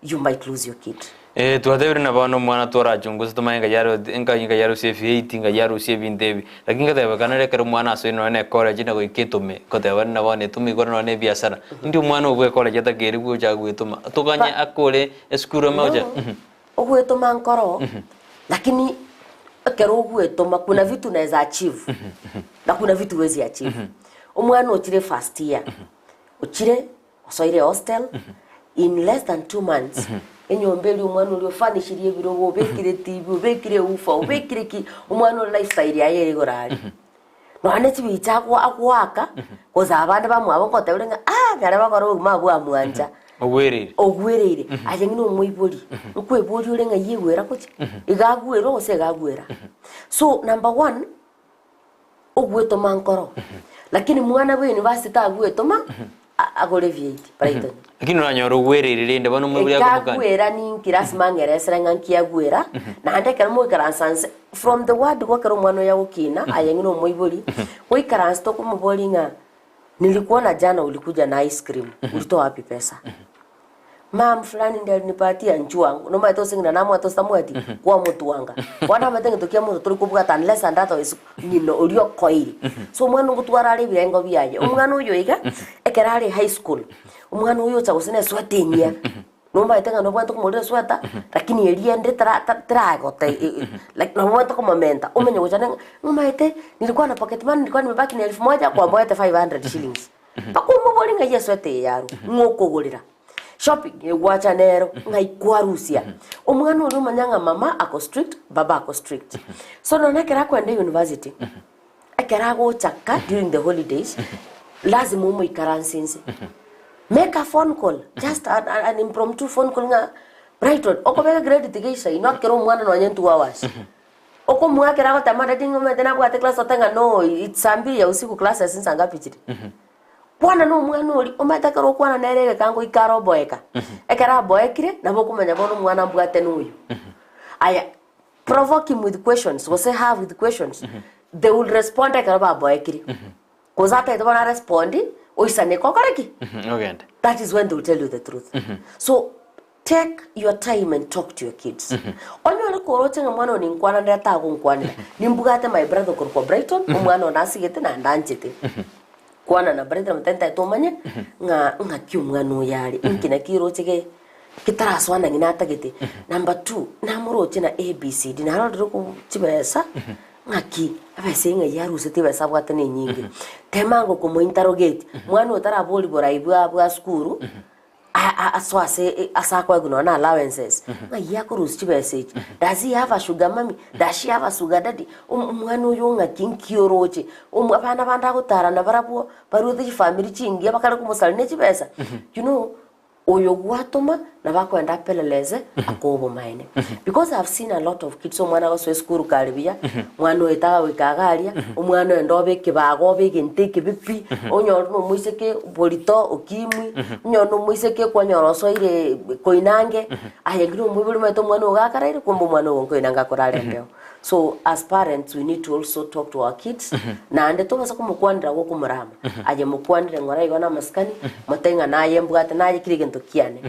you might lose your kid. Eh, twatebire na bono omwana torachungusa tomanye ngai aro nkai ngai arusie efieti ngai arusie ebinto ebi. Lakini ngatebekana rekero omwana asoire nonye na ecollege na goika etome, ngoteba buna bono etome igoro nonye na ebiasara. Indi omwana obwo ecollege atakeire gocha goetoma, toganye akore esukuru ime oche No, ogwetoma nkoro, lakini ekero ogwetoma kuna vitu unaeza achieve na kuna vitu huwezi achieve. Omwana ochire first year, ochire osoire hostel, in less than 2 months enyomba eria omwana oria ofanishirie ebirogo, obekire TV, obekire woofer, obekire ki, omwana oria lifestyle yaye ere igoro aria. Nonya ne chibicha ago agoaka, gose abande bamwabo ngotebirie ng'a ah nyare bakore obogima abwo amwancha. Ogwereire. Ogwereire, aye ng'ina omoibori, nkweboria ore ng'ai egwera gochia? Iga agwerwa gose iga agwera? So number one, ogwetoma nkoro, lakini mwana bwa university tagwetoma agore ebieti Brighton. Lakini oranyore ogwereire rende bono omoibori akomokania. Ekagwera ninki lasima ang'eresere ng'a nki agwera, naende ekero moikaransa nse, from the word go ekero omwana oyo agokina, aye ng'ina omoibori, goikaransa tokomoboria ng'a nilikuona jana ulikuja na ice cream, ulitoa wapi pesa? Mum fulani ndiye alinipatia nchuangu, nomanyete ase ng'ina namwate ase tamwati, kwamotwanga. Bono namanyete egento kia monto tori kobwata unless and otherwise ng'ina oria okoeire. So omwana ngotwara are ebirengo biaye, omwana oyo iga, ekero are high school, omwana oyo ocha gose na esweta enyia, nomanyete ng'a nobwate komorera esweta, lakini eria ende tara ta teragote like nabo obwate komomenta, omenye gocha ng'a omanyete nilikuwa na pocket money nilikuwa nimebaki na elfu moja kwamoete 500 shillings. Mpaka omobori ng'ai esweta eye yarwa, ng'o okogorera? Shopping egwacha nero, ng'ai kwarusia? Omwana oria omanya ng'a mama ako strict, baba ako strict. So nonya ekero akoenda university, ekero agochaka during the holidays, lazima omoikaranse inse. Make a phone call, just an, an, an impromptu phone call ng'a Brighton, okobeka credit geisaino akere omwana nonya 2 hours. Okomoakera agotema daddy ng'a omanyete nabwate class oteba ng'a no it's saa mbili ya usiku classes nsa ngapi chire? Kwana na omwana oria, omanyete ekero okwana nere egeka ngoika are oboeka, ekero aboekire, nabo okomanya bono omwana mbwate na oyo. Aya, provoke him with questions, gose her with questions, they will respond ekero baboekire. Gose atagete bono arespondi, oisaneke okore ki? Ogende. That is when they will tell you the truth. So take your time and talk to your kids. Onyore koroche ng'a mwana oyo ninkwananere tagonkwanera. Nimbwate my brother okorokwa Brighton, omwana one asigete naende anchete. Kwana na Brighton namotebia ntagete omanye ng'a ng'aki omwana oyo are, inki naki roche ge getarasoa ng'ina atagete. Number two, namoroche na ABCD, narorire ko chibesa ng'aki ebesa eye ng'ai arusetie ebesa abwate na enyinge. Temango komointerrogate, mwana oyo tarabori borai bwa bwa sukuru, asoe ase ase akoegwa nonya na allowances, ng'ai akorusia chibesa echi, does he have a sugar mummy, does she have a sugar daddy, omwana oyo ng'aki nki oroche, abana bande agotara nabarabwo baruete chifamiri chingiya bakare komosari ne chibesa, you know. Oyo gwatoma nabo akoenda apeleleze akoe obomaene. Because I have seen a lot of kids omwana agosoa esukuru kare buya, mwana oyo tagoika iga aria, omwana oyo onde obe ekebago obe egento ekebe pi, onyore na omoiseke borito okimwi, onyore na omoiseke kwanyora osoire koinange, aye ng'ina omoibori omanyete omwana oyo gakaraire kumbe omwana oyo nkoinange akorara embeo. So as parents we need to also talk to our kids naende tobasa komokwanera gokomorama aye mokwanere ng'ora igo na amasikani motebie ng'a naye mbwate naye kera egento kiane.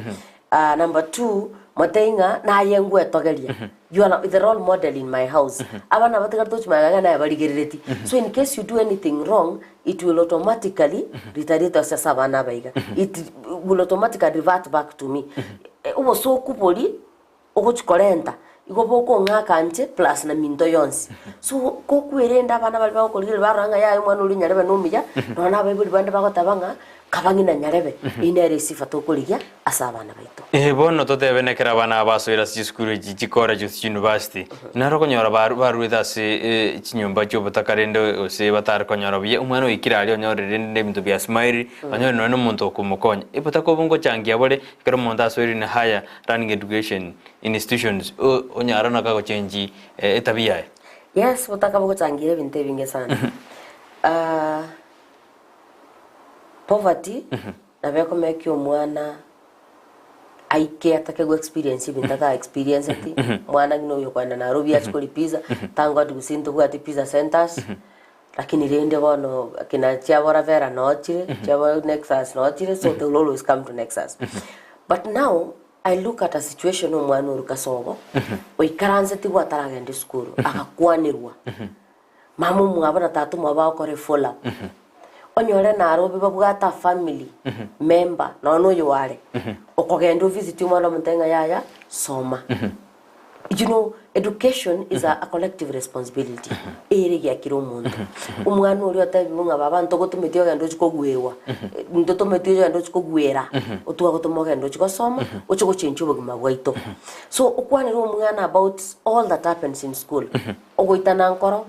Ah number two motebie ng'a naye ngwetogeria you are the role model in my house abana batigare tochi magega iga naye barigerereti so in case you do anything wrong it will automatically retaliate ase ase abana aba iga it will automatically revert back to me obosoku boria ogochi korenta, igo bokong'aka inche plus na minto yonsi. So, kokwerenda abana baria bagokorigereria barora ng'a yaya omwana oria nyarebe nomuya, nonya na abaibori bande bagoteba ng'a kaba ng'ina nyarebe, eyio nere esifa tokorigia ase abana baito. Ee, bono totebe nekero abana aba basoire ase chisukuru echi chicollege gose chiuniversity, naro okonyora baruete ase chinyomba chi'obotaka rende gose batare konyora buya, omwana oikire aria onyorire rende na ebinto bia smile, onyorire nonya na omonto okomokonya. Obotaka obo ngochangia bore ekero omonto asoire in higher learning education institutions onyare nako agochengi etabia yaye. Yes, botaka bogochangira ebinto ebinge sana. Poverty nabo ekomekia omwana. Aike atake go experience ebinto ata experienceti, mwana ng'ina oyo okoenda Nairobi achie koria pizza, thank God gusii ntobwati pizza centers, lakini rende bono kina chiabora Vera noo chire, chiabo Nexus noo chire, so they will always come to Nexus. But now, I look at a situation omwana oria kasobo, oikaransetigwe ataragenda esukuru, agakwanerwa, mama omwabo na tata omwabo bagokora efollow up, onyore Nairobi babwate a family member nonya na oyo are, okogenda ovisit omwana omonto ng'a yaya soma. You know, education is a, a collective responsibility ere giakire omonto. Omwana oria otebiwe ng'a baba ntogotometie ogende ochie kogwerwa, ntotometie ogende ochie kogwera, otwagotoma ogende ochie gosoma, ochie gochenchia obogima bwaito. So okwanere omwana about all that happens in school, ogoitana nkoro,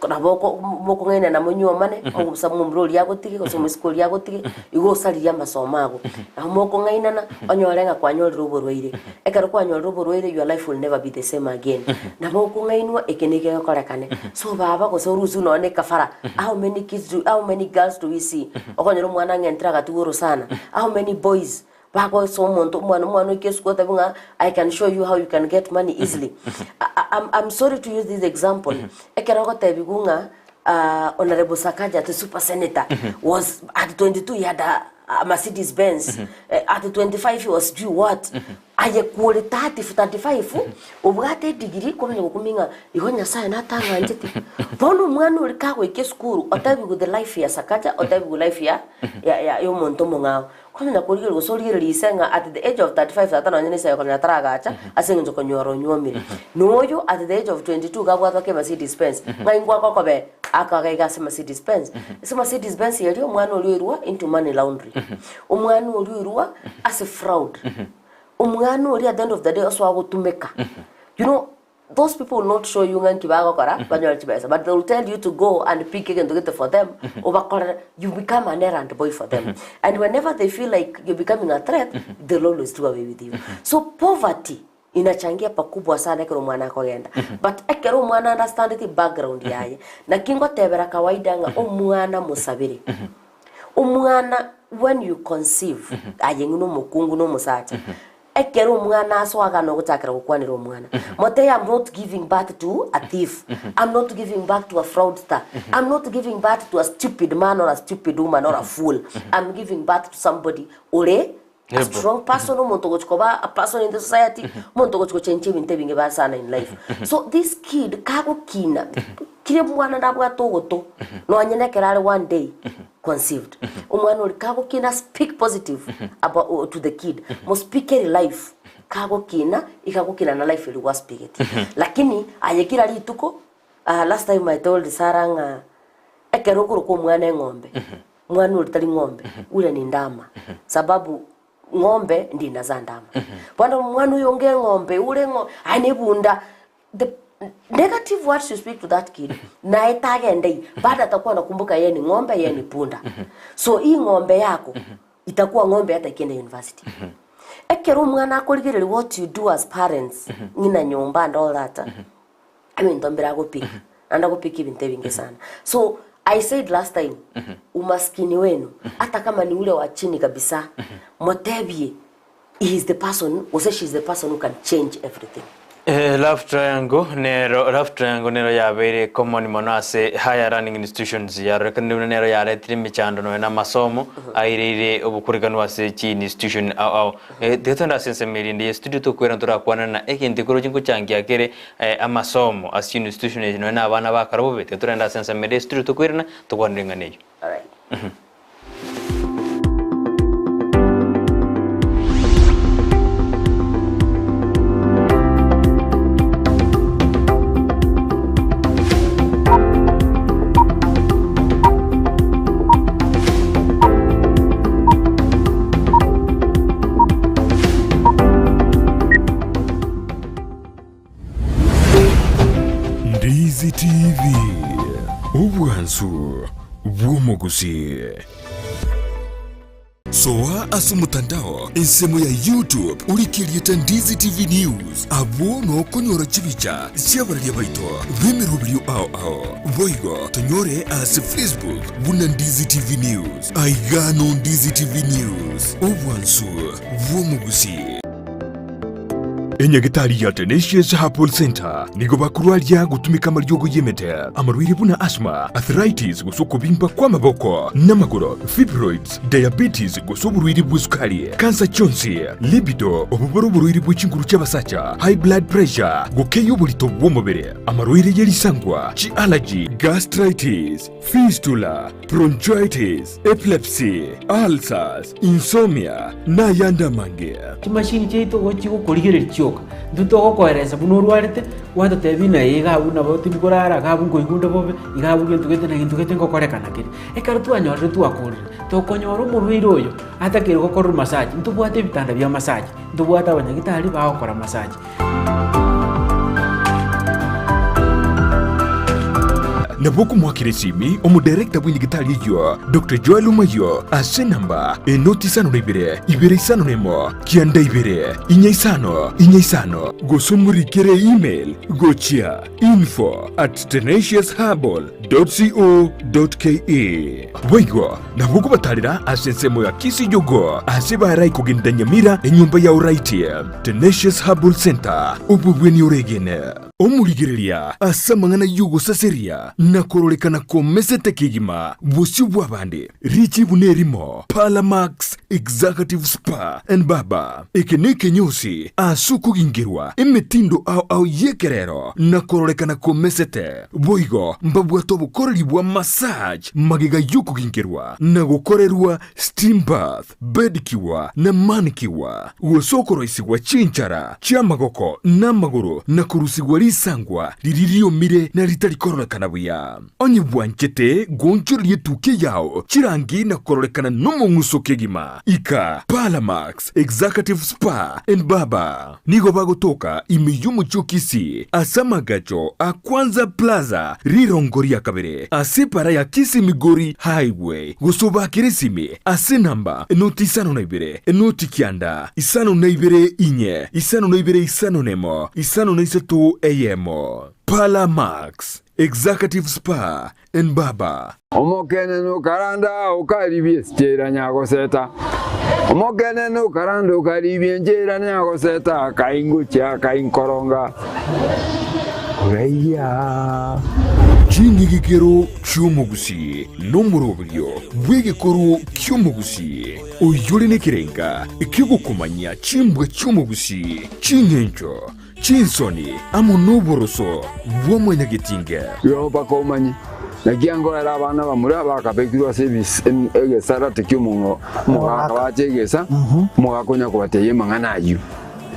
nabo oko mokong'aina na monyuomane, ogosa momura oria agotige gose omoiseke oria agotige, igo osaririe amasomo ago. Nabo mokong'ainana, onyore ng'a kwanyorire oborwaire. Ekero kwanyorire oborwaire your life will never be the same again. Nabo okong'ainwa eke na eke gekorekane. So baba gose orusiwe nonye na ekafara, how many kids do how many girls do we see? Okonyora omwana ang'entire agatigwa orosana. How many boys Bagoesa omonto, omwana omwana oike esukuru otebiwe ng'a I can show you how you can get money easily. I, I'm, I'm sorry to use this example. Ekero ogotebigwa ng'a ah, Honorable Sakaja the super senator was at 22 he had a, a Mercedes Benz. Eh, at 25 he was due what? Aye kore 30, 35 obwate edigiri komanya gokumia ng'a igo Nyasaye natang'ancheti. Bono omwana oria kagoika esukuru otebigwe the life ya Sakaja, otebigwe life ya ya ya ya omonto omong'ao. Komanya korigereria gose origererie ise ng'a at the age of 35 tata nonye nise konya taragacha ase eng'encho konyora onyuomire. Na oyo at the age of 22 iga abwatwa ke Mercedes Benz, ng'a ingwe agokobe akagaiga ase Mercedes Benz. Ase Mercedes Benz eria omwana oria oirwa into money laundry. Omwana oria oirwa ase fraud. Omwana oria at the end of the day osoa gotumeka. You know, Those people will not show you ng'a nki bagokora banyore chibesa but they will tell you to go and pick egento gete for them obakorere you become an errand boy for them and whenever they feel like you're becoming a threat they'll always do away with you so poverty inachangia pakubwa sana ekero omwana akogenda but ekero omwana understandeti background yaye naki ngotebera kawaida ng'a omwana mosabere omwana when you conceive aye ng'ina omokungu na omosacha Ekero omwana asoagana ogochakera gokwanera omwana, motebie I'm not giving birth to a thief, I'm not giving birth to a fraudster, I'm not giving birth to a stupid man or a stupid woman or a fool, I'm giving birth to somebody ore a Able. strong person, omonto ogochi koba a person in the society, omonto ogochi gochenchia ebinto ebinge bia sana in life. So this kid kagokina, kire mwana nabwate ogoto, nonye na ekero are one day conceived. Omwana oria kagokina speak positive about, to the kid, mospikere life, kagokina iga agokina na life eria gwaspeaketie. Lakini aye kera rituko, ah, last time I told Sarah ng'a ekero okoroka omwana eng'ombe, mwana oria tari ng'ombe, ule ni ndama, sababu ng'ombe ndi inazaa ndama. Bono omwana oyo onge eng'ombe, ure eng'ombe, aye na ebunda, The negative words you speak to that kid naye tagenda bado atakuwa anakumbuka yeye ni ng'ombe yeye ni punda so hii ng'ombe yako itakuwa ng'ombe hata ikienda university ekero omwana akorigereria what you do as parents ng'ina nyomba and all that ebinto mbire agopika naende agopika ebinto ebinge sana so I said last time umaskini wenu hata kama ni ule wa chini kabisa motebie He is the person gose she is the person who can change everything. Eh, love triangle nero love triangle nero yabeire common mono ase higher learning institutions yarorekanire buna nero yaretire emechando nonya na amasomo aireire obokorekanu ase chi institution ao ao. Eh, tiga togende ase ensemo eria ende ye studio tokwera torakwana na egento ekero chingo-changia kere eh, amasomo ase chi institution echi nonya na abana bakare bobe tiga torende ase ensemo ende ye studio tokoirana tokwanere eng'ana eyio. Alright. Ndizi TV, obwansu bw'omogusii. Soa ase omotandao ensemo ya YouTube orike erieta Ndizi TV News abwo nokonyora chibicha chi'abararia baito b'emeroberio ao ao. Boigo tonyore ase Facebook buna Ndizi TV News. Aiga no Ndizi TV News, obwansu bw'omogusii. Enyagetari ya Tenacious Herbal Centre nigo bakorwaria gotumeka amariogo y'emete, amarwaire buna asthma, arthritis gose okobimba kw'amaboko n'amagoro, fibroids, diabetes gose oborwaire bw'esukari, kansa chionsi, libido, obobore oborwaire bwe chinguru chi'abasacha, high blood pressure, gokeyia oborito bw'omobere, amarwaire ye risangwa, chi'allergy, gastritis, fistula, bronchitis, epilepsy, ulcers, insomnia, na ayande amange. Chimashini chiaito igo chigokorigereria chioka, intwe togokoeresa buna orwarete, gwatotebia ng'a ee iga abwo nabo tindi korara, iga abwo nkoigwa onde bobe, iga abwo gento gete na gento gete ngokorekana kere. Ekero twanyorire twakorire, tokonyora omorwaire oyo atakeire gokorerwa massage, ntobwate ebitanda bia massage, ntobwate abanyagitari bagokora massage. Nabo okomoakera esimi omodarekta bw'enyagitari eyio, Doctor Joel Omayio, ase enamba enoti isano na ibere, ibere isano na emo, kianda ibere, inya isano, inya isano, gose omorikere email gochia info at tenaciousherbal dot co dot ke. Boigo nabo okobatarera ase ensemo ya Kisii-Jogoo ase barai kogenda Nyamira enyomba ya Oraiti, Tenacious Herbal Centre, obobweni oregene. Omorigereria ase amang'ana y'ogosaseria na kororekana komesete kegima bosio bw'abande, richibu nerimo, Parlamax Executive Spa and Barber. Eke nekenyosi ase okogingerwa emetindo ao ao y'ekerero na kororekana komesete. Boigo mbabwate obokoreri bwa massage magega y'okogingerwa na gokorerwa steam bath, bedicure na manicure, gose okoroisigwa chinchara chi'amagoko na amagoro na korusigwa risangwa riria riomire na ritari kororekana buya. Onye bwanchete goonchoreria etukia yao chirangi na kororekana nomong'uso kegima, ika Parlamax Executive Spa and Barber. Nigo bagotoka ime y'omochie o Kisii ase amagacho a Kwanza Plaza rirongo ria kabere ase epara ya Kisii Migori Highway gose obakere esimi ase enamba enoti isano na ibere enoti kianda isano na ibere inye isano na ibere isano na emo isano na isato eyemo. Parlour Max Executive Spa and Barber. Omokenene okaranda okaribia esichera nyagoseta, Omokenene okaranda okaribia enchera nyagoseta, akaingochia akainkoronga koraigia. Ching'igikero chi'omogusii nomoroberio bw'egekoro ki'omogusii, oyore nekerenga ki'ogokomanyia chimbwa chi'omogusii, ching'encho, Chinsoni amo noboroso bwa mwanyagetinge. Igo mpaka omanye, naki angoera abana bamura bakabekirwe ase egesarate ki'omogaka bache egesa, omogaka onya kobatebia amang'ana ayio.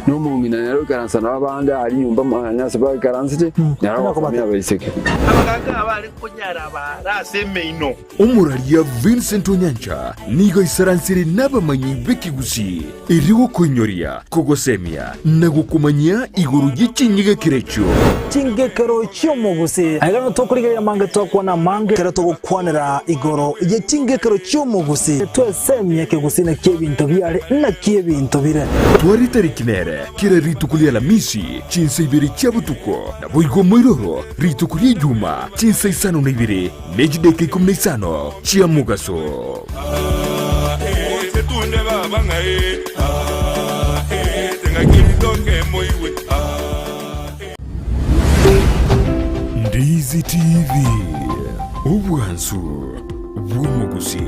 Na omong'ina nere oikaransa nabo abande aria nyomba mwane ase baikaransete, nere ogosomia abaiseke. Abagaaka abare konyara baare ase emeino. Omoraria Vincent Onyancha nigo aisaransire nabamanyi b'ekegusii erio gokoinyoria, kogosemia na gokomanyia igoro ye chinyigekero echio. Chingekero chi'omogusii. Aiga nigo tokorigereria amange twakwana amange ekero togokwanera igoro ye chingekero chi'omogusii. Twesemie ekegusii naki ebinto biare naki ebinto bire. Tware tariki nere kera rituko ri'Alamisi chinsa ibere chia botuko, naboigo moiroro rituko ri'Ejuma chinsa isano na ibere Ne chidakika ikomi na isano chia mogaso. Ndizi TV, obwansu bw'omogusii.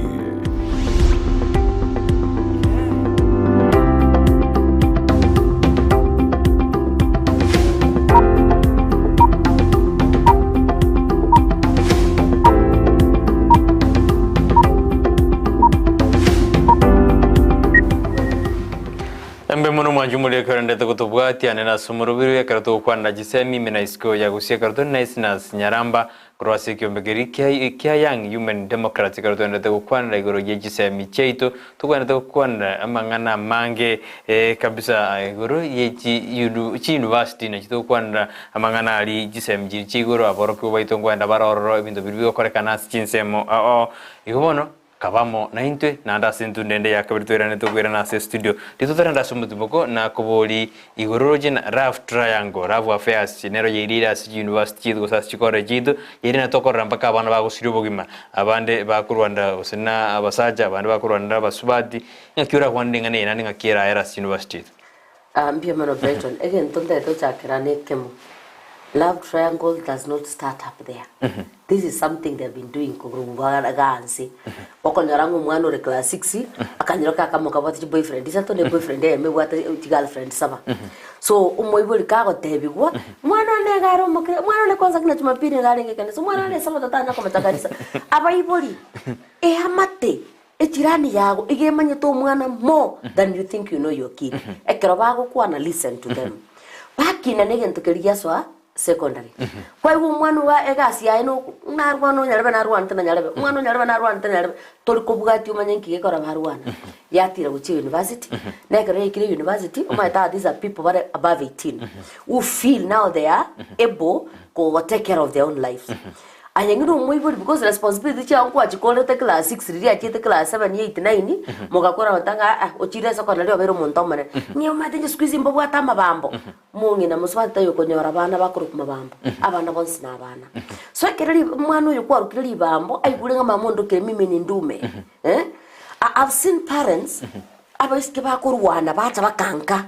Embe mono mwanche omorero ekero ndete gotobwatia nere ase omorobiri ekero togokwanera chisemi ime na isiko ya gusii ekero tore na Isnas Nyaramba Korwa ase ekiombe keria kia kia Young Human Democrats ekero twenderete gokwanera igoro ye chisemi chiaito, togwenerete gokwanera amang'ana amange eh, kabisa igoro ye chi uni chi university nachi togokwanera amang'ana aria chisemi chiria chia igoro aborokigwa baito nkoenda bare ororo ebinto biria bigokorekana ase chinsemo ao ao. Igo bono Kaba amo naintwe, naende ase entunda ende ya kabere toiranete okoirana ase estudio. Ritotarende ase omotimoko na kobori igoro roche na Love Triangle, Love Affairs, nero yairire ase chiuniversity chiaito gose ase chicollege chiaito, yairire na tokorora mpaka abana bagosiria obogima, abande bakorwanera gose na abasacha, abande bakorwanera abasubati, ng'aki orakwanere eng'ana eye naende ng'aki erayere ase chiuniversity chiaito? Ah, mbuya mono Brighton. Egento ntagete gochakera na ekemo. Love triangle does not start up there. This is something they have been doing korwa iga nse. Okonyora ng'a omwana ore class six, akanyora kakamo kabwate chiboyfriend isato ne boyfriend eyemo ebwate chigirlfriend saba. So omoibori kagotebigwa, mwana one iga are omokre, mwana one kwanza kina jumapili iga arenge ekanisa, omwana one esabato tanya komenta kanisa. Abaibori, eamate, echirani yago iga emanyete omwana more than you think you know your kid. Ekero bagokwana listen to them. Bakina na egento keria giasoa secondary. Kwaigwa omwana ogo egasi yaye no narwana onyarebe narwanete na nyarebe, omwana onyarebe narwanete na nyarebe, tori kobwatia omanye nki gekora barwana. Yatira gochia university, na ekero yaikire university, omanyete aa these are people bare above 18, who feel now they are able ko take care of their own lives. Aye ng'ina omoibori because responsibility chiago nkwachikorete class six riria achiete class seven, eight, nine, mogakora goteba ng'a aa ochire secondary obeire omonto omonene. Ng'a omanyete inche siku hizi mbabwate amabambo. Mong'ina mosubati taiyo okonyora abana bakorokwa mabambo, abana bonsi nabana. So ekero ri omwana oyo kwarokire ribambo, aigure ng'a mama ondokire mimi ni ndume, eh, I have seen parents, abaiseke bakorwana bacha bakanka,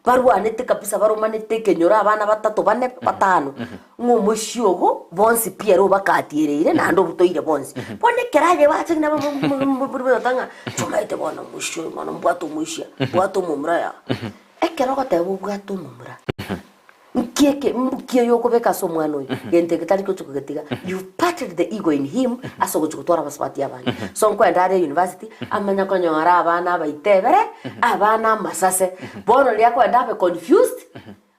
barwanete kabisa baromanete ekenyoro abana batato bane batano, ng'a omoisia obo bonsi pi ere obakatiereire naende obutoire bonsi. Bono ekero aye bacha ng'a ng'a tomaete bono omoisia oyo bono mbwate omoisia, mbwate omomura yaa. Ekero ogoteba obwate omomura, nki eke nki oyo okobeka ase omwana oyo, gento eke tari gochia kogetiga, you've parted the ego in him ase ogochia gotwara abasubati abange. So nkoenda are university, amanye konyora abana abaitebere, abana amasase, bono riria akoenda abe confused,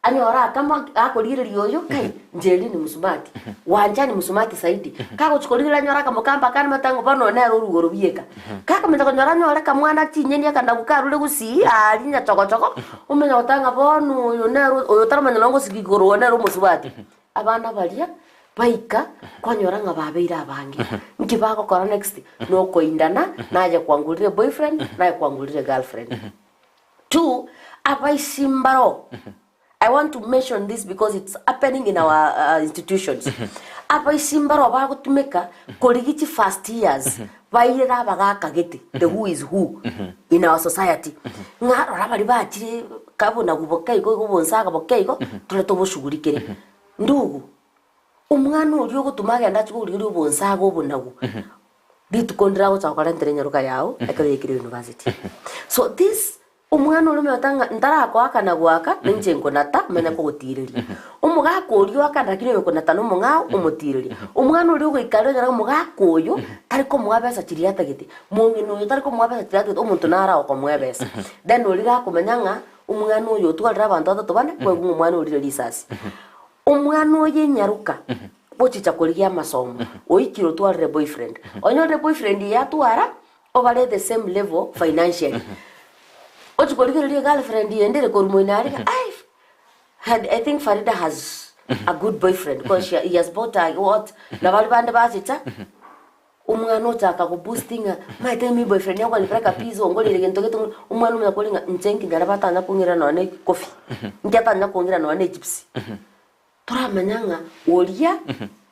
anyore akamo akorigereria oyo kai, Njeri ni msumati, Wanja ni msumati zaidi, kagochia korigereria anyore akamokamba akande matango bono nere orugoro bieka. Kakomenta konyora anyore kamwana chinyeni akanagu karure gusii aaria nyachogochogo, omanye goteba ng'a bono oyo nere oyo otaramanya nonye gosika igoro oyo nere omosubati. Abana baria, baika, kwanyora ng'a babeire abange. Nki bagokora next? Nokoindana, naye kwangorire boyfriend, naye kwangorire girlfriend. Two, abaisi mbaro. I want to mention this because it's happening in our uh, institutions. Abaisi mbaro bagotumeka korigi chi first years bairere abagaka gete the who is who in our society. Ng'a rora bari bachire kabonagu boke igo igo obonsaga boke igo tore toboshughulikere. Ndugu, omwana oria ogotuma agende achie korigereria obonsaga obonagu rituko ndire agocha gokorentera enyaroka yao ekero yaikire university. So this Omwana oria omanyete ng'a ntarakoaka na goaka, na inche nkonata, manya kogotiireria. Omogaka oria oakana lakini oyokonata nomong'ao, omotiireria. Omwana oria ogoika aria onyore ng'a omogaka oyo, tari komoa besa chiria atagete, mong'ina oyo tari komoa besa chiria atagete, omonto naro agokomoa ebesa. Then oria gakomenya ng'a, omwana oyo otwarire abanto batato bane, kwaigwa ng'a omwana orire risasi. Omwana oyo enyaroka, gochicha korigia amasomo, oikire otwarire boyfriend, onyorire boyfriend eye atwara, Obare the same level financially. Ochia korigereria egirlfriend yende ere korwa moino aria ng'a ai had I think Farida has a good boyfriend cause she he has bought her what na baria bande bachicha omwana ochaka go boost ng'a omanyete mi boyfriend yangu akanipeleka pizza ongorere gento gete omwana omanya kori ng'a inche nkinyare batanya kong'ira nonya ne coffee inki atanya kong'ira nonya ne chips. Toramanya ng'a oria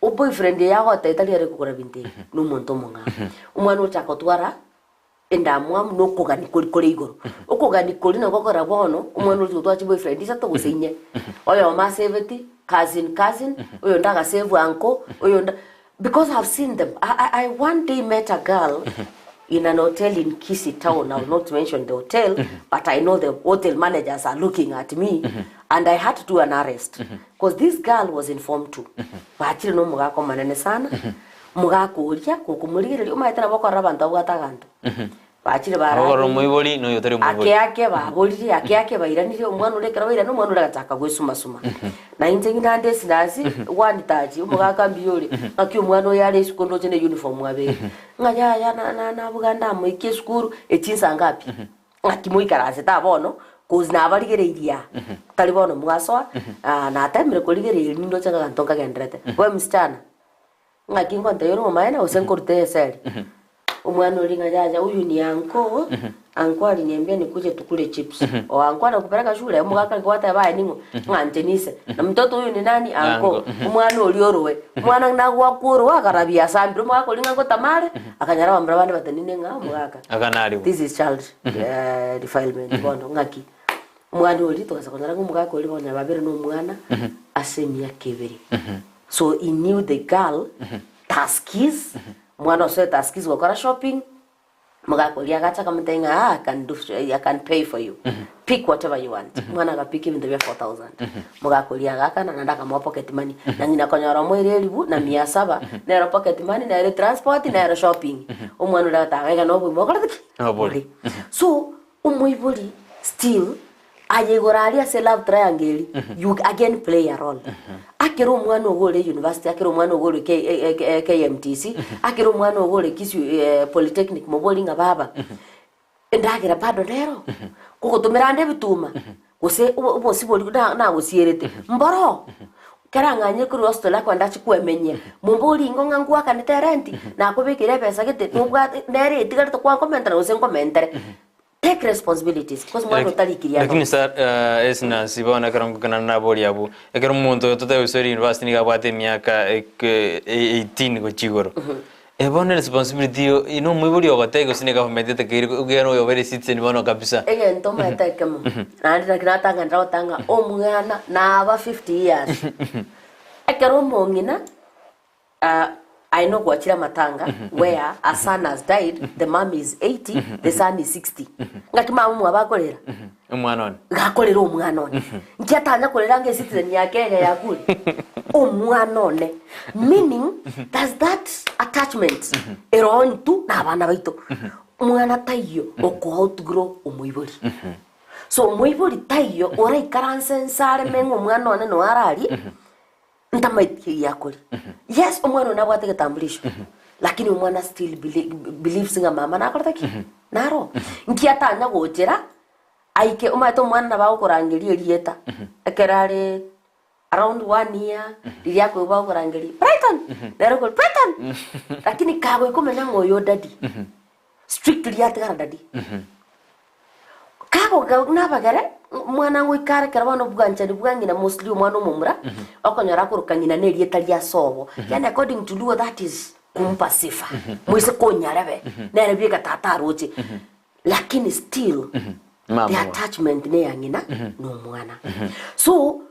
o boyfriend eye agotebia tari ere kogora binto ebi, nomonto omong'ao. Omwana ochaka gotwara endamwamu na okogania koria kore igoro. Okogania koria nabo gokogera bono, omwana oria gotwara chiboyfriend isato gose inye. Oyomo asebeti, cousin cousin, oyonde agasave uncle, oyonde because I've seen them. I, I, I one day met a girl in an hotel in Kisii town. I will not mention the hotel, but I know the hotel managers are looking at me. And I had to do an arrest because this girl was in form 2. Bachire no omogaka omonene sana. Omogaka oria gokomorigereria omanyete nabo okorora abanto babwate aganto. Bachire Okorora barageire. omoibori na oyotari omoibori. Ake ake baborire, ake ake bairanire, omwana oria ekero bairana omwana oria agachaka goesumasuma. Na inche ng'ina nde esinasi, gwanitachi, omogaka mbuya ore, ng'aki omwana oyo are esukuru ndoche ne uniform abegete. Ng'a yaya na- na- nabuga ndamoikia esukuru, echi nsa ngapi? Ng'aki moikaransete aa bono, cause nabarigereirie aa, tari bono mwasoa, natemire korigereria nindoche ng'a aganto nkagenderete. We msichana, Ng'aki nkontebia ore omomaene gose nkorute eseri? Omwana oria ng'a yaya huyu ni anko, anko aliniambia nikuje tukule chips. O anko anakupeleka shule? Omogaka aria gwateba aye ning'o? Ng'a inche nise. Na mtoto huyu ni nani? Anko. Omwana oria orowe. Omwana nagwakwa orowe akarabia asambire omogaka oria ng'a ngotama are, akanyora abamura bande batenine ng'a omogaka. Akanarigwa. This is child defilement bono ng'aki. Omwana oria togasa konyora ng'a omogaka oria bono babere na omwana ase emiaka ebere. So he knew the girl taskis, omwana osoe taskis gokora shopping, omogaka oria agacha akamotebia ng'a ah I can do I can pay for you, pick whatever you want. Omwana agapick ebinto bia 4000. Omogaka oria agakana naende akamoa pocket money. Na ng'ina konyora omoire elifu na mia saba, nero pocket money, nere transport, nero shopping. Omwana oria agateba iga nobogima okorete ki? Nobore. So, Omoibori still aye igoro aria ase love triangle eri you again play a role. Akere omwana ogo ore university, akere omwana ogo ore KMTC, akere omwana ogo ore Kisii Polytechnic mobori ng'a baba endagera bado nero, kogotomera ande ebituma gose obosie boria nagosierete mboro. Kerang'anyire korwa hostel akwenda achie kwemenyia, mombori ingo ng'a ngwakanete erenti, nakobekeire ebesa gete, nobwate nere etigarete kwankomentera gose nkomentere. Take responsibilities, because mwana otarikirie ando. Lakini sa ase Nancy bono ekero ngokana nabori abwo, ekero omonto oyo totebe gose ore university nigo abwate emiaka eke 18 gochia igoro. Bono eresponsibility yo na omoibori ogotebia gose ne government etakeire ekiagera oyo obeire citizen bono kabisa. Egento omanyete ekemo, naende naki natang'anera gotanga omwana naba 50 years, ekero omong'ina aye nogwachire amatanga where a son has died, the mum is 80, the son is 60, ng'aki mama omwabo akorera? Omwana one. Gakorera omwana one. Nki atanya korera ng'a ecitizen ya Kenya yakure? Omwana one. Meaning, there's that attachment ere intwe na abana baito. Mwana taiyo oko outgrow omoibori. So omoibori taiyo oraikaranse nse areme ng'a omwana one noyo ararie, Ntamaeti eyio akore. Yes, omwana oyo nabwate egetambulisho, lakini omwana still believes ng'a mama nakorete ki? Naro. Nki atanya gochera, aike, omanyete omwana nabo agokorangeria erieta, ekero are around one year, riria akoigwa bagokorangeria, Brighton! Nere okori, Brighton! Lakini kagoika omenya ng'a oyo daddy, strictly atigara daddy. Kagoka nabagere, omwana ngoika are ekero bono obwanchani bwa ng'ina mostly omwana omomura, okonyora akoroka ng'ina na erieta ria sobo, yaani according to Luo that is kumpa sifa, moise konyarebe, nere bieka tata aroche, lakini still Mama the obo. attachment ne ya ng'ina na omwana. So,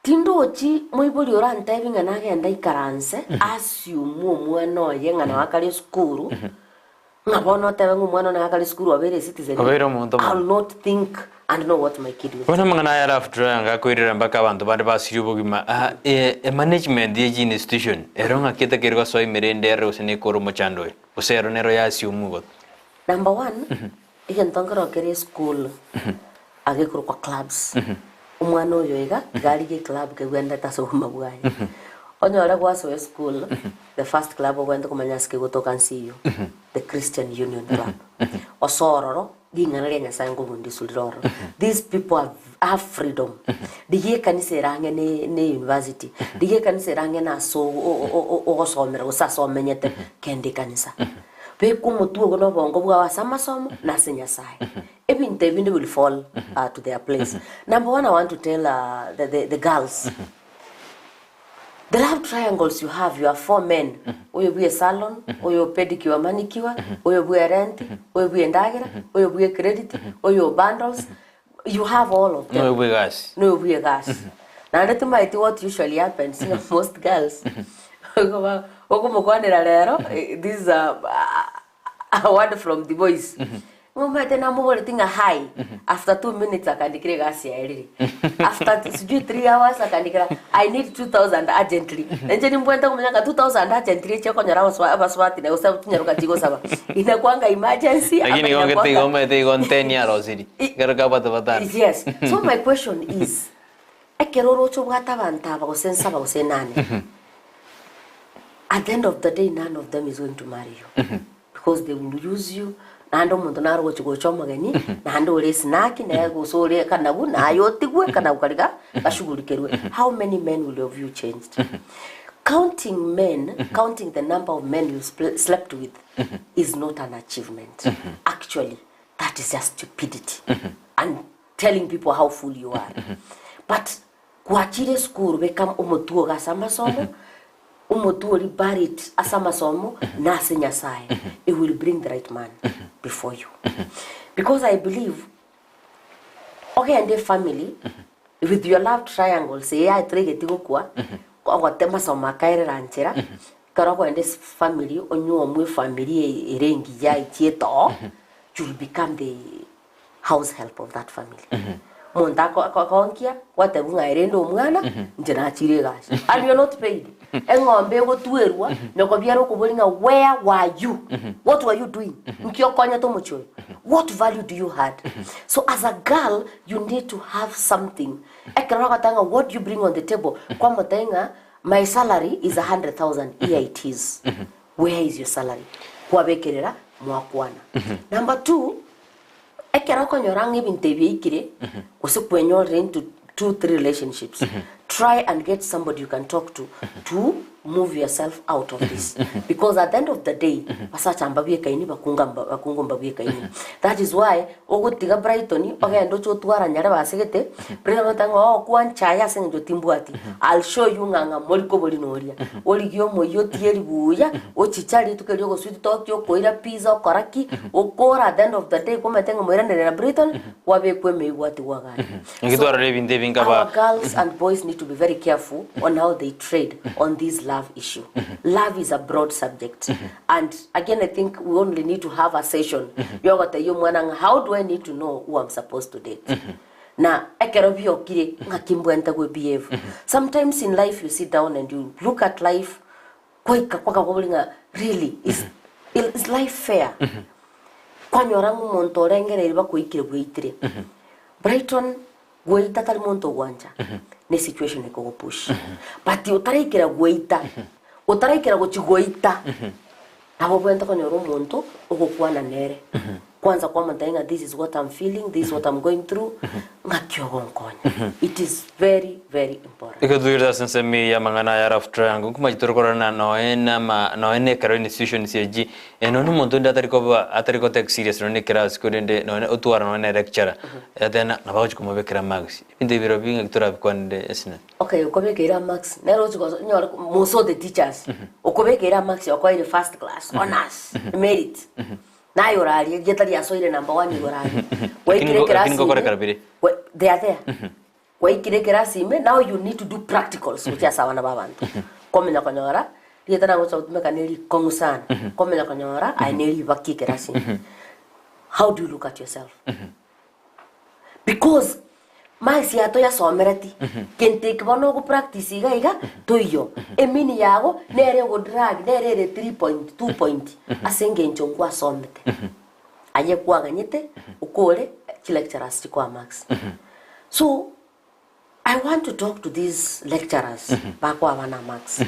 tindochi moibori orantebi ng'a nagende aikaranse, assume omwana oye ng'a nabo akare esukuru, ng'a bono otebe ng'a omwana one akare esukuru obeire ecitizen, Obeire omonto I'll omonene. not think and know what my kid will Bono think. amang'ana aya love triangle akoirera mpaka abanto bande basirie obogima ah, eh, emanagement ye chiinstitution ero ng'aki etakeire gosoa ime rende ere gose nekore omochando oyo gose ero nero ya assume igo. Number one, egento nkero kere esukuru agekorokwa clubs, omwana oyo iga iga arigie eclub kegwenerete ase obogima bwaye. Onyore gwasoa esukuru, the first club ogwenerete komanya ase kegotoka nse eyio, the Christian Union Club. Osoe ororo, ring'ana ria Nyasaye nkobundiswa rire ororo. These people have have freedom. Rigia ekanisa ere ang'e ne ne university, rigia ekanisa ere ang'e na ase ogosomera gose ase omenyete, kenda ekanisa. Beka omotwe ogo na obongo bwao ase amasomo na ase Nyasaye. Ebinto ebinde will fall to their place. Number one I want to tell the, the, the girls, the love triangles you have, you have four men, oyo bwe esalon, oyo pedicure manicure, oyo bwe rent, oyo bwe endagera, oyo bwe credit, oyo bundles, you have all of them. Noyo bwe egasi. Noyo bwe egasi. Naende timaeti what usually happens ng'a most girls, okomokwanera rero, this is a, a word from the boys. Ng'a omanyete namoboreti ng'a hi, after 2 minutes akandikera egasi yaye rire. After sijui 3 hours akandikera I need 2000 urgently. Na inche nimbwate komanya ng'a 2000 urgently echi okonyora abasubati na gose chinyaroka chigosaba. Inakwanga emergency ama Lakini igo ngete inakwanga igo omanyete igo nteni arosiri. Ekero kabwate batano. Yes. So my question is, ekero oroche obwate abanto aba gose nsaba gose nane, at the end of the day none of them is going to marry you. Because they will use you, naende omonto naro ogochi gocha omogeni, naende ore esinaki, naye gose ore ekanagu, naye otigwe, ekanagu karia ga gashughulikerwe. How many men will have you changed? Counting men, counting the number of men you slept with is not an achievement. Actually, that is just stupidity and telling people how fool you are. But gwachire esukuru beka omotwe ogo ase amasomo, omotwe oria buried ase amasomo na ase Nyasaye, he will bring the right man before you. Because I believe. Ogende efamily with your love triangles eye yaetire gokwa, ogote masomo akaerera nchera, ekero okoenda ase family onyuomwe efamily eye ere engiya echiete oo, you will become the house help of that family. Omonto ako- ako- akoonkia, gwatebiwa ng'a aye rende omwana, inche nachire egasi. And you are not paid. Eng'ombe egotwerwa, nyokobiara okoboria ng'a where were you? What were you doing? Nki okonyete omochie oyo? What value do you add? So as a girl, you need to have something. Ekero bagoteba ng'a what do you bring on the table? Kwamotebia ng'a my salary is 100,000, here it is. Where is your salary? Kwabekerera, mwakwana. Number two, Ekero okonyora ng'a ebinto ebi biaikire, gose kwenyorire into two, three relationships, try and get somebody you can talk to to move yourself out of this. Because at the end of the day, basacha mbabwekaini, bakunga mba- bakungu mbabwekaini. That is why ogotiga Brighton, ogende oche otwara nyarebe ase gete, Brighton agoteba ng'a oo kwanchaya ase eng'encho timbwati, I'll show you ng'a ng'a mori kobori noria. Origie omoyio otieri buya, ochiche rituko erio ogoswiti toki, okoira pizza okora ki, okore at the end of the day kwamanyete ng'a moiranere na Briton, kwabekwa emeyio gwatigwa gari. Naki So, twarora ebinto ebi our nkaba girls and boys need to be very careful on how they trade on this love issue. Love is a broad subject. And again I think we only need to have a session yogotebia omwana ng'a how do I need to know who I'm supposed to date? Na ekero biokire ng'aki mbwente gwe behave. Sometimes in life you sit down and you look at life kwaika kwakagwa ng'a really is, is life fair? Kwanyora ng'a omonto orengereire bakoikire bweitire. Brighton gweita tari monto ogwancha ne situation ekogopush. But otaraikera gweita, otaraikera gochi goita, nabo obwenerete konyora omonto ogokwana nere. Kwanza kwamotebia ng'a this is what I'm feeling, this is what I'm going through, ng'aki ogonkonya. It is very very important. Ekero togende ase ensemo eye y'amang'ana aya Love Triangle, nkomache tore korora noe nama noe na ekero institutions echi, nonya na omonto onde atari koba atari go take serious nonya na eclass korende nonya otwara nonya na electurer, ateba nabo agochi komobekera marks. Ebinto ebi birobio ng'aki torabikwanere esene. Okay, okobekeire amarks, nere ochi goso onyore most of the teachers, okobekeire amarks okoeire first class, honours, merit. Naye orarie, erieta riasoire number one igoro aria. Gwaikire Lakini ekerasi lakini ngokorekana ime, bire. gwa- they are there. Gwaikire ekerasi ime, now you need to do practicals gochia ase abana ba abanto. Kwamanya konyora, rieta nagocha gotumeka ne rikong'u sana. Kwamanya konyora, aye ne ribaki ekerasi ime. How do you look at yourself? Because maisi aya toyasomereti, gento eke bono ogo practice iga iga, toiyo. Emini yago nere ego drag, nere ere 3 point, 2 point, ase engencho nkwasomete. Aye kwaganyete, okore, chilecturers chikoa marks. So, I want to talk to these lecturers bakoa abana marks.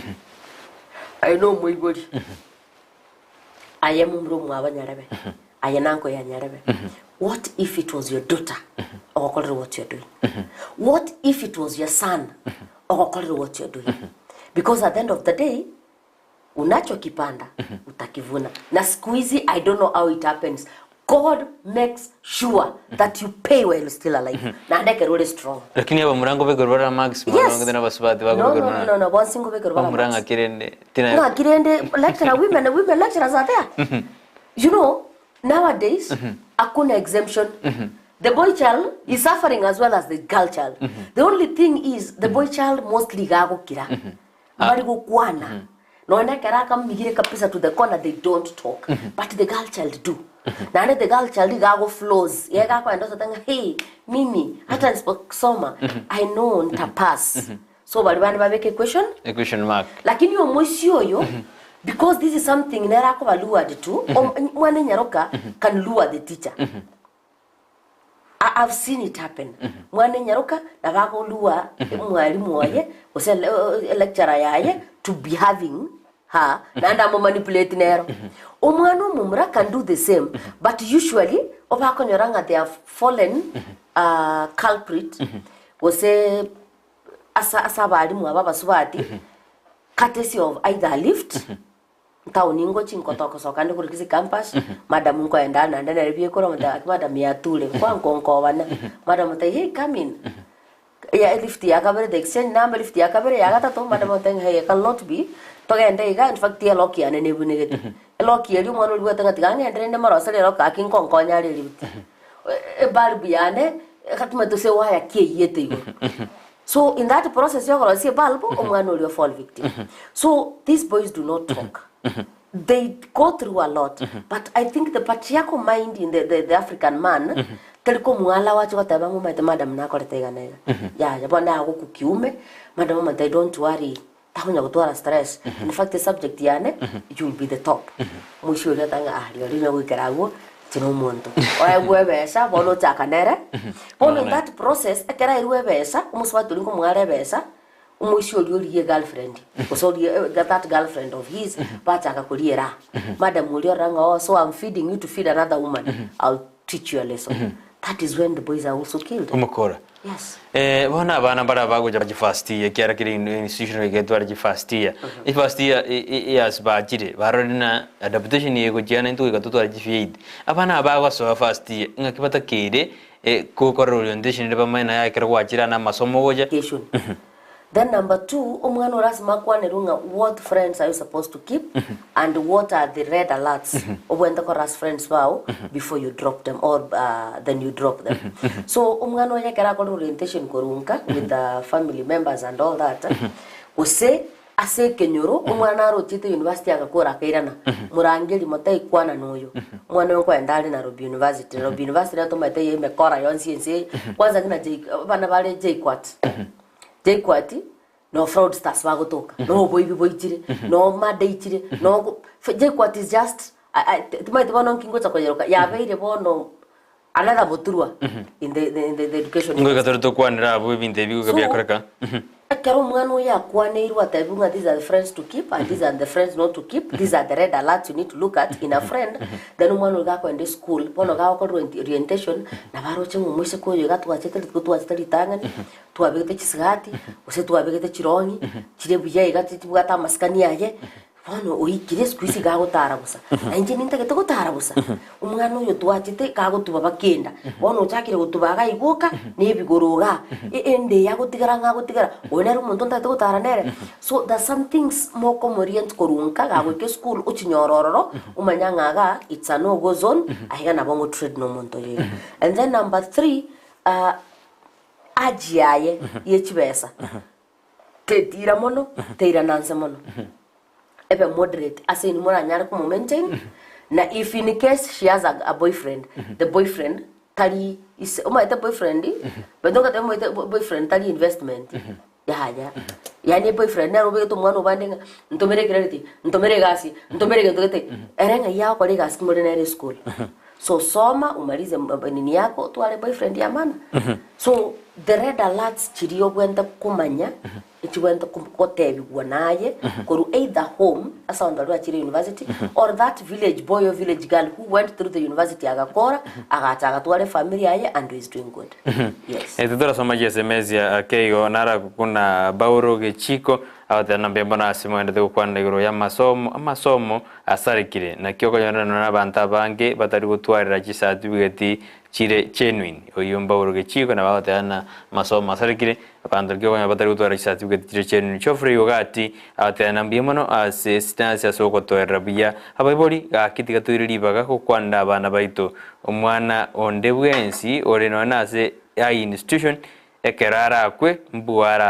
Aye na omoibori, aye momura omwabo nyarebe, aye na nko ya nyarebe. What if it was your daughter ogokorera what you're doing? What if it was your son ogokorera what you're doing? Because at the end of the day, unachokipanda utakivuna. Na siku hizi I don't know how it happens. God makes sure that you pay while still alive. Naende ekero ore strong. Lakini abamura nkobekerwa bare amax mono Yes. ng'ende nabasubati No, no, bakobekerwa no, no, no, bonsi nkobekerwa bare Bamura amax. ng'aki rende tina Ng'aki rende lecturer women women lecturers are there. You know, nowadays hakuna exemption. The boy child is suffering as well as the girl child. The only thing is the boy child mostly gagokira. Mbari gokwana. Nonya ekero akamigire kabisa to the corner they don't talk. But the girl child do. Naende the girl child iga ago flows. Iga akoenda osote ng'a hey, mimi hata nisiposoma I know nitapass. So baria bande babeke equation Equation mark. Lakini omoisia oyo because this is something nere akoba lured to, mwana enyaroka can lure the teacher. I, I've seen it happen. Mwana enyaroka nabo agolua mwalimu oye gose ele- lecturer yaye to be having her naende amomanipulate nero. Omwana omomura can do the same but usually obakonyora ng'a they have fallen uh, culprit gose ase ase abalimu aba abasubati courtesy of either a lift Ntaoni ngochi nkotoka soka ande korwa Kisii campus, madam nkoenda naende nere biekora omonto gaki madam yature, nkwankongobana, madam otebia hey come in, ya elift ya kabere the exchange number elift ya kabere ya gatato, madam otebia ng'a hey cannot be, togende iga in fact elock yane nebunegete, elock eria omwana oria obwate ng'a tiga ng'ende rende moroseri elock gaki nkonkonya are elift, ebulb yane. Egatumete ase ewaya ki eyete igoro. So in that process ya okorosia ebulb, omwana oria fall victim. So these boys do not talk. They go through a lot. But I think the patriarchal mind in the, the, the African man, teri komwala wache goteba ng'a omanyete madam nakorete iga na iga. Yaya bono agoku kiume, madam omanyete don't worry, takonya gotwara stress. In fact esubject yane, you will be the top. Omoisia oria oteba ng'a ah rirorio onye goikera agwo, inche na omonto. Oegwe ebesa bono ochaka nere, bono in that process ekero aerwe ebesa, omosubati oria nkomoare ebesa, omoisia oria origie egirlfriend, gose orie that girlfriend of his, bachaka koria eraha. Madam oria orora ng'a oh so I'm feeding you to feed another woman, I'll teach you a lesson. That is when the boys are also killed. Omokora. Yes. Eh, bono abana mbare abagocha bache first year ekiara kere institution egetware chi first year. E first year as bachire barore na adaptation eye egochiana intwe goika totware chi fee aid. Abana aba bagosoa first year ng'aki batakeire gokorera orientation ere bamanye naye ekero gwachire ande amasomo ogocha. Education. Then number two, omwana ore ase makwanerwe ng'a what friends are you supposed to keep and what are the red alerts obwenerete korora ase friends bao before you drop them or then you drop them. So omwana oyo ekero akorire orientation korwa nka with the family members and all that, gose ase ekenyoro omwana naro ochiete university agakora akairana, morangeri motaikwana na oyo, omwana oyo nkoenda are Nairobi University, Nairobi University nero tomaete ya emekora yonsi ense eye, kwanza ng'ina J abana bare JKUAT. JKUAT no fraudsters bagotoka, no oboibi boichire, no murder eichire, no go JKUAT is just I I timaeti bono nki ngocha koyeroka, yabeire bono another boturwa in the the the education Ngoika industry. tore tokwanera abwo ebinto ebi goika So, biakoreka. ekero omwana oyo akwaneirwe atebiwe ng'a these are the friends to keep and these are the friends not to keep, these are the red alerts you need to look at in a friend, then omwana oyo gakoenda eschool, bono gagokorerwa orientation, nabo aroche ng'a omoiseke oyo iga twachete rituko twachete ritang'ani, twabegete chisigati, gose twabegete chirong'i, chire buya iga chibwate amasikani aye, bono oikire siku hizi iga agotara bosa. Na inche nintagete gotara bosa, omwana oyo twachete kagotuba bakenda, bono ochakire gotuba iga aigoka, na ebigoro igaa, ende eye agotigara ng'a agotigara, oyo nere omonto ntagete gotara nere. So there's some things mokomorient korwa nka gagoika esukuru ochinyore ororo, omanya ng'a igaa it's a no go zone, aiga nabo ngotrade na omonto oyo iga. And then number three, Age yaye ye chibesa tetiira mono teirana nse mono ebe moderate ase inwe moranyare komo maintain na if in case she has a, a boyfriend the boyfriend tari ise omanyete boyfriend baito ngatebe omanyete boyfriend tari investment yaya yaani boyfriend nere obegete omwana obande ng'a ntomere ecredit ntomere egasi ntomere egento gete ere ng'ai agokora egasi ki more nere eschool So soma umalize nini yako otware boyfriend ya maana. So the red alerts chiria obwenerete komanya echibwenerete gotebigwa naye korwa either home ase abanto baria bachire university or that village boy or village girl who went through the university agakora agacha agatwara efamiri yaye and is doing good. Yes. Titorasoma chiSMS ake igo nara kuna Paulo gechiko agoteba na mbuya mono ase moendete gokwana igoro y'amasomo amasomo Asarekire, naki okonyoranwa nabanto abange batari gotwarera chisatifigeti chire genuine. Oyio Paulo gechiko nabo agoteba ng'a amasomo asarekire, abanto naki okonyora batari gotwarera chisatifigeti chire genuine. Geoffrey Ogati agoteba ng'a mbuya mono ase Sinasi ase ogotoerera buya abaibori, gaki tiga toire ribaga gokwanera abana baito. Omwana onde bwensi ore nonya nase high institution ekero arakwe mbua arabe.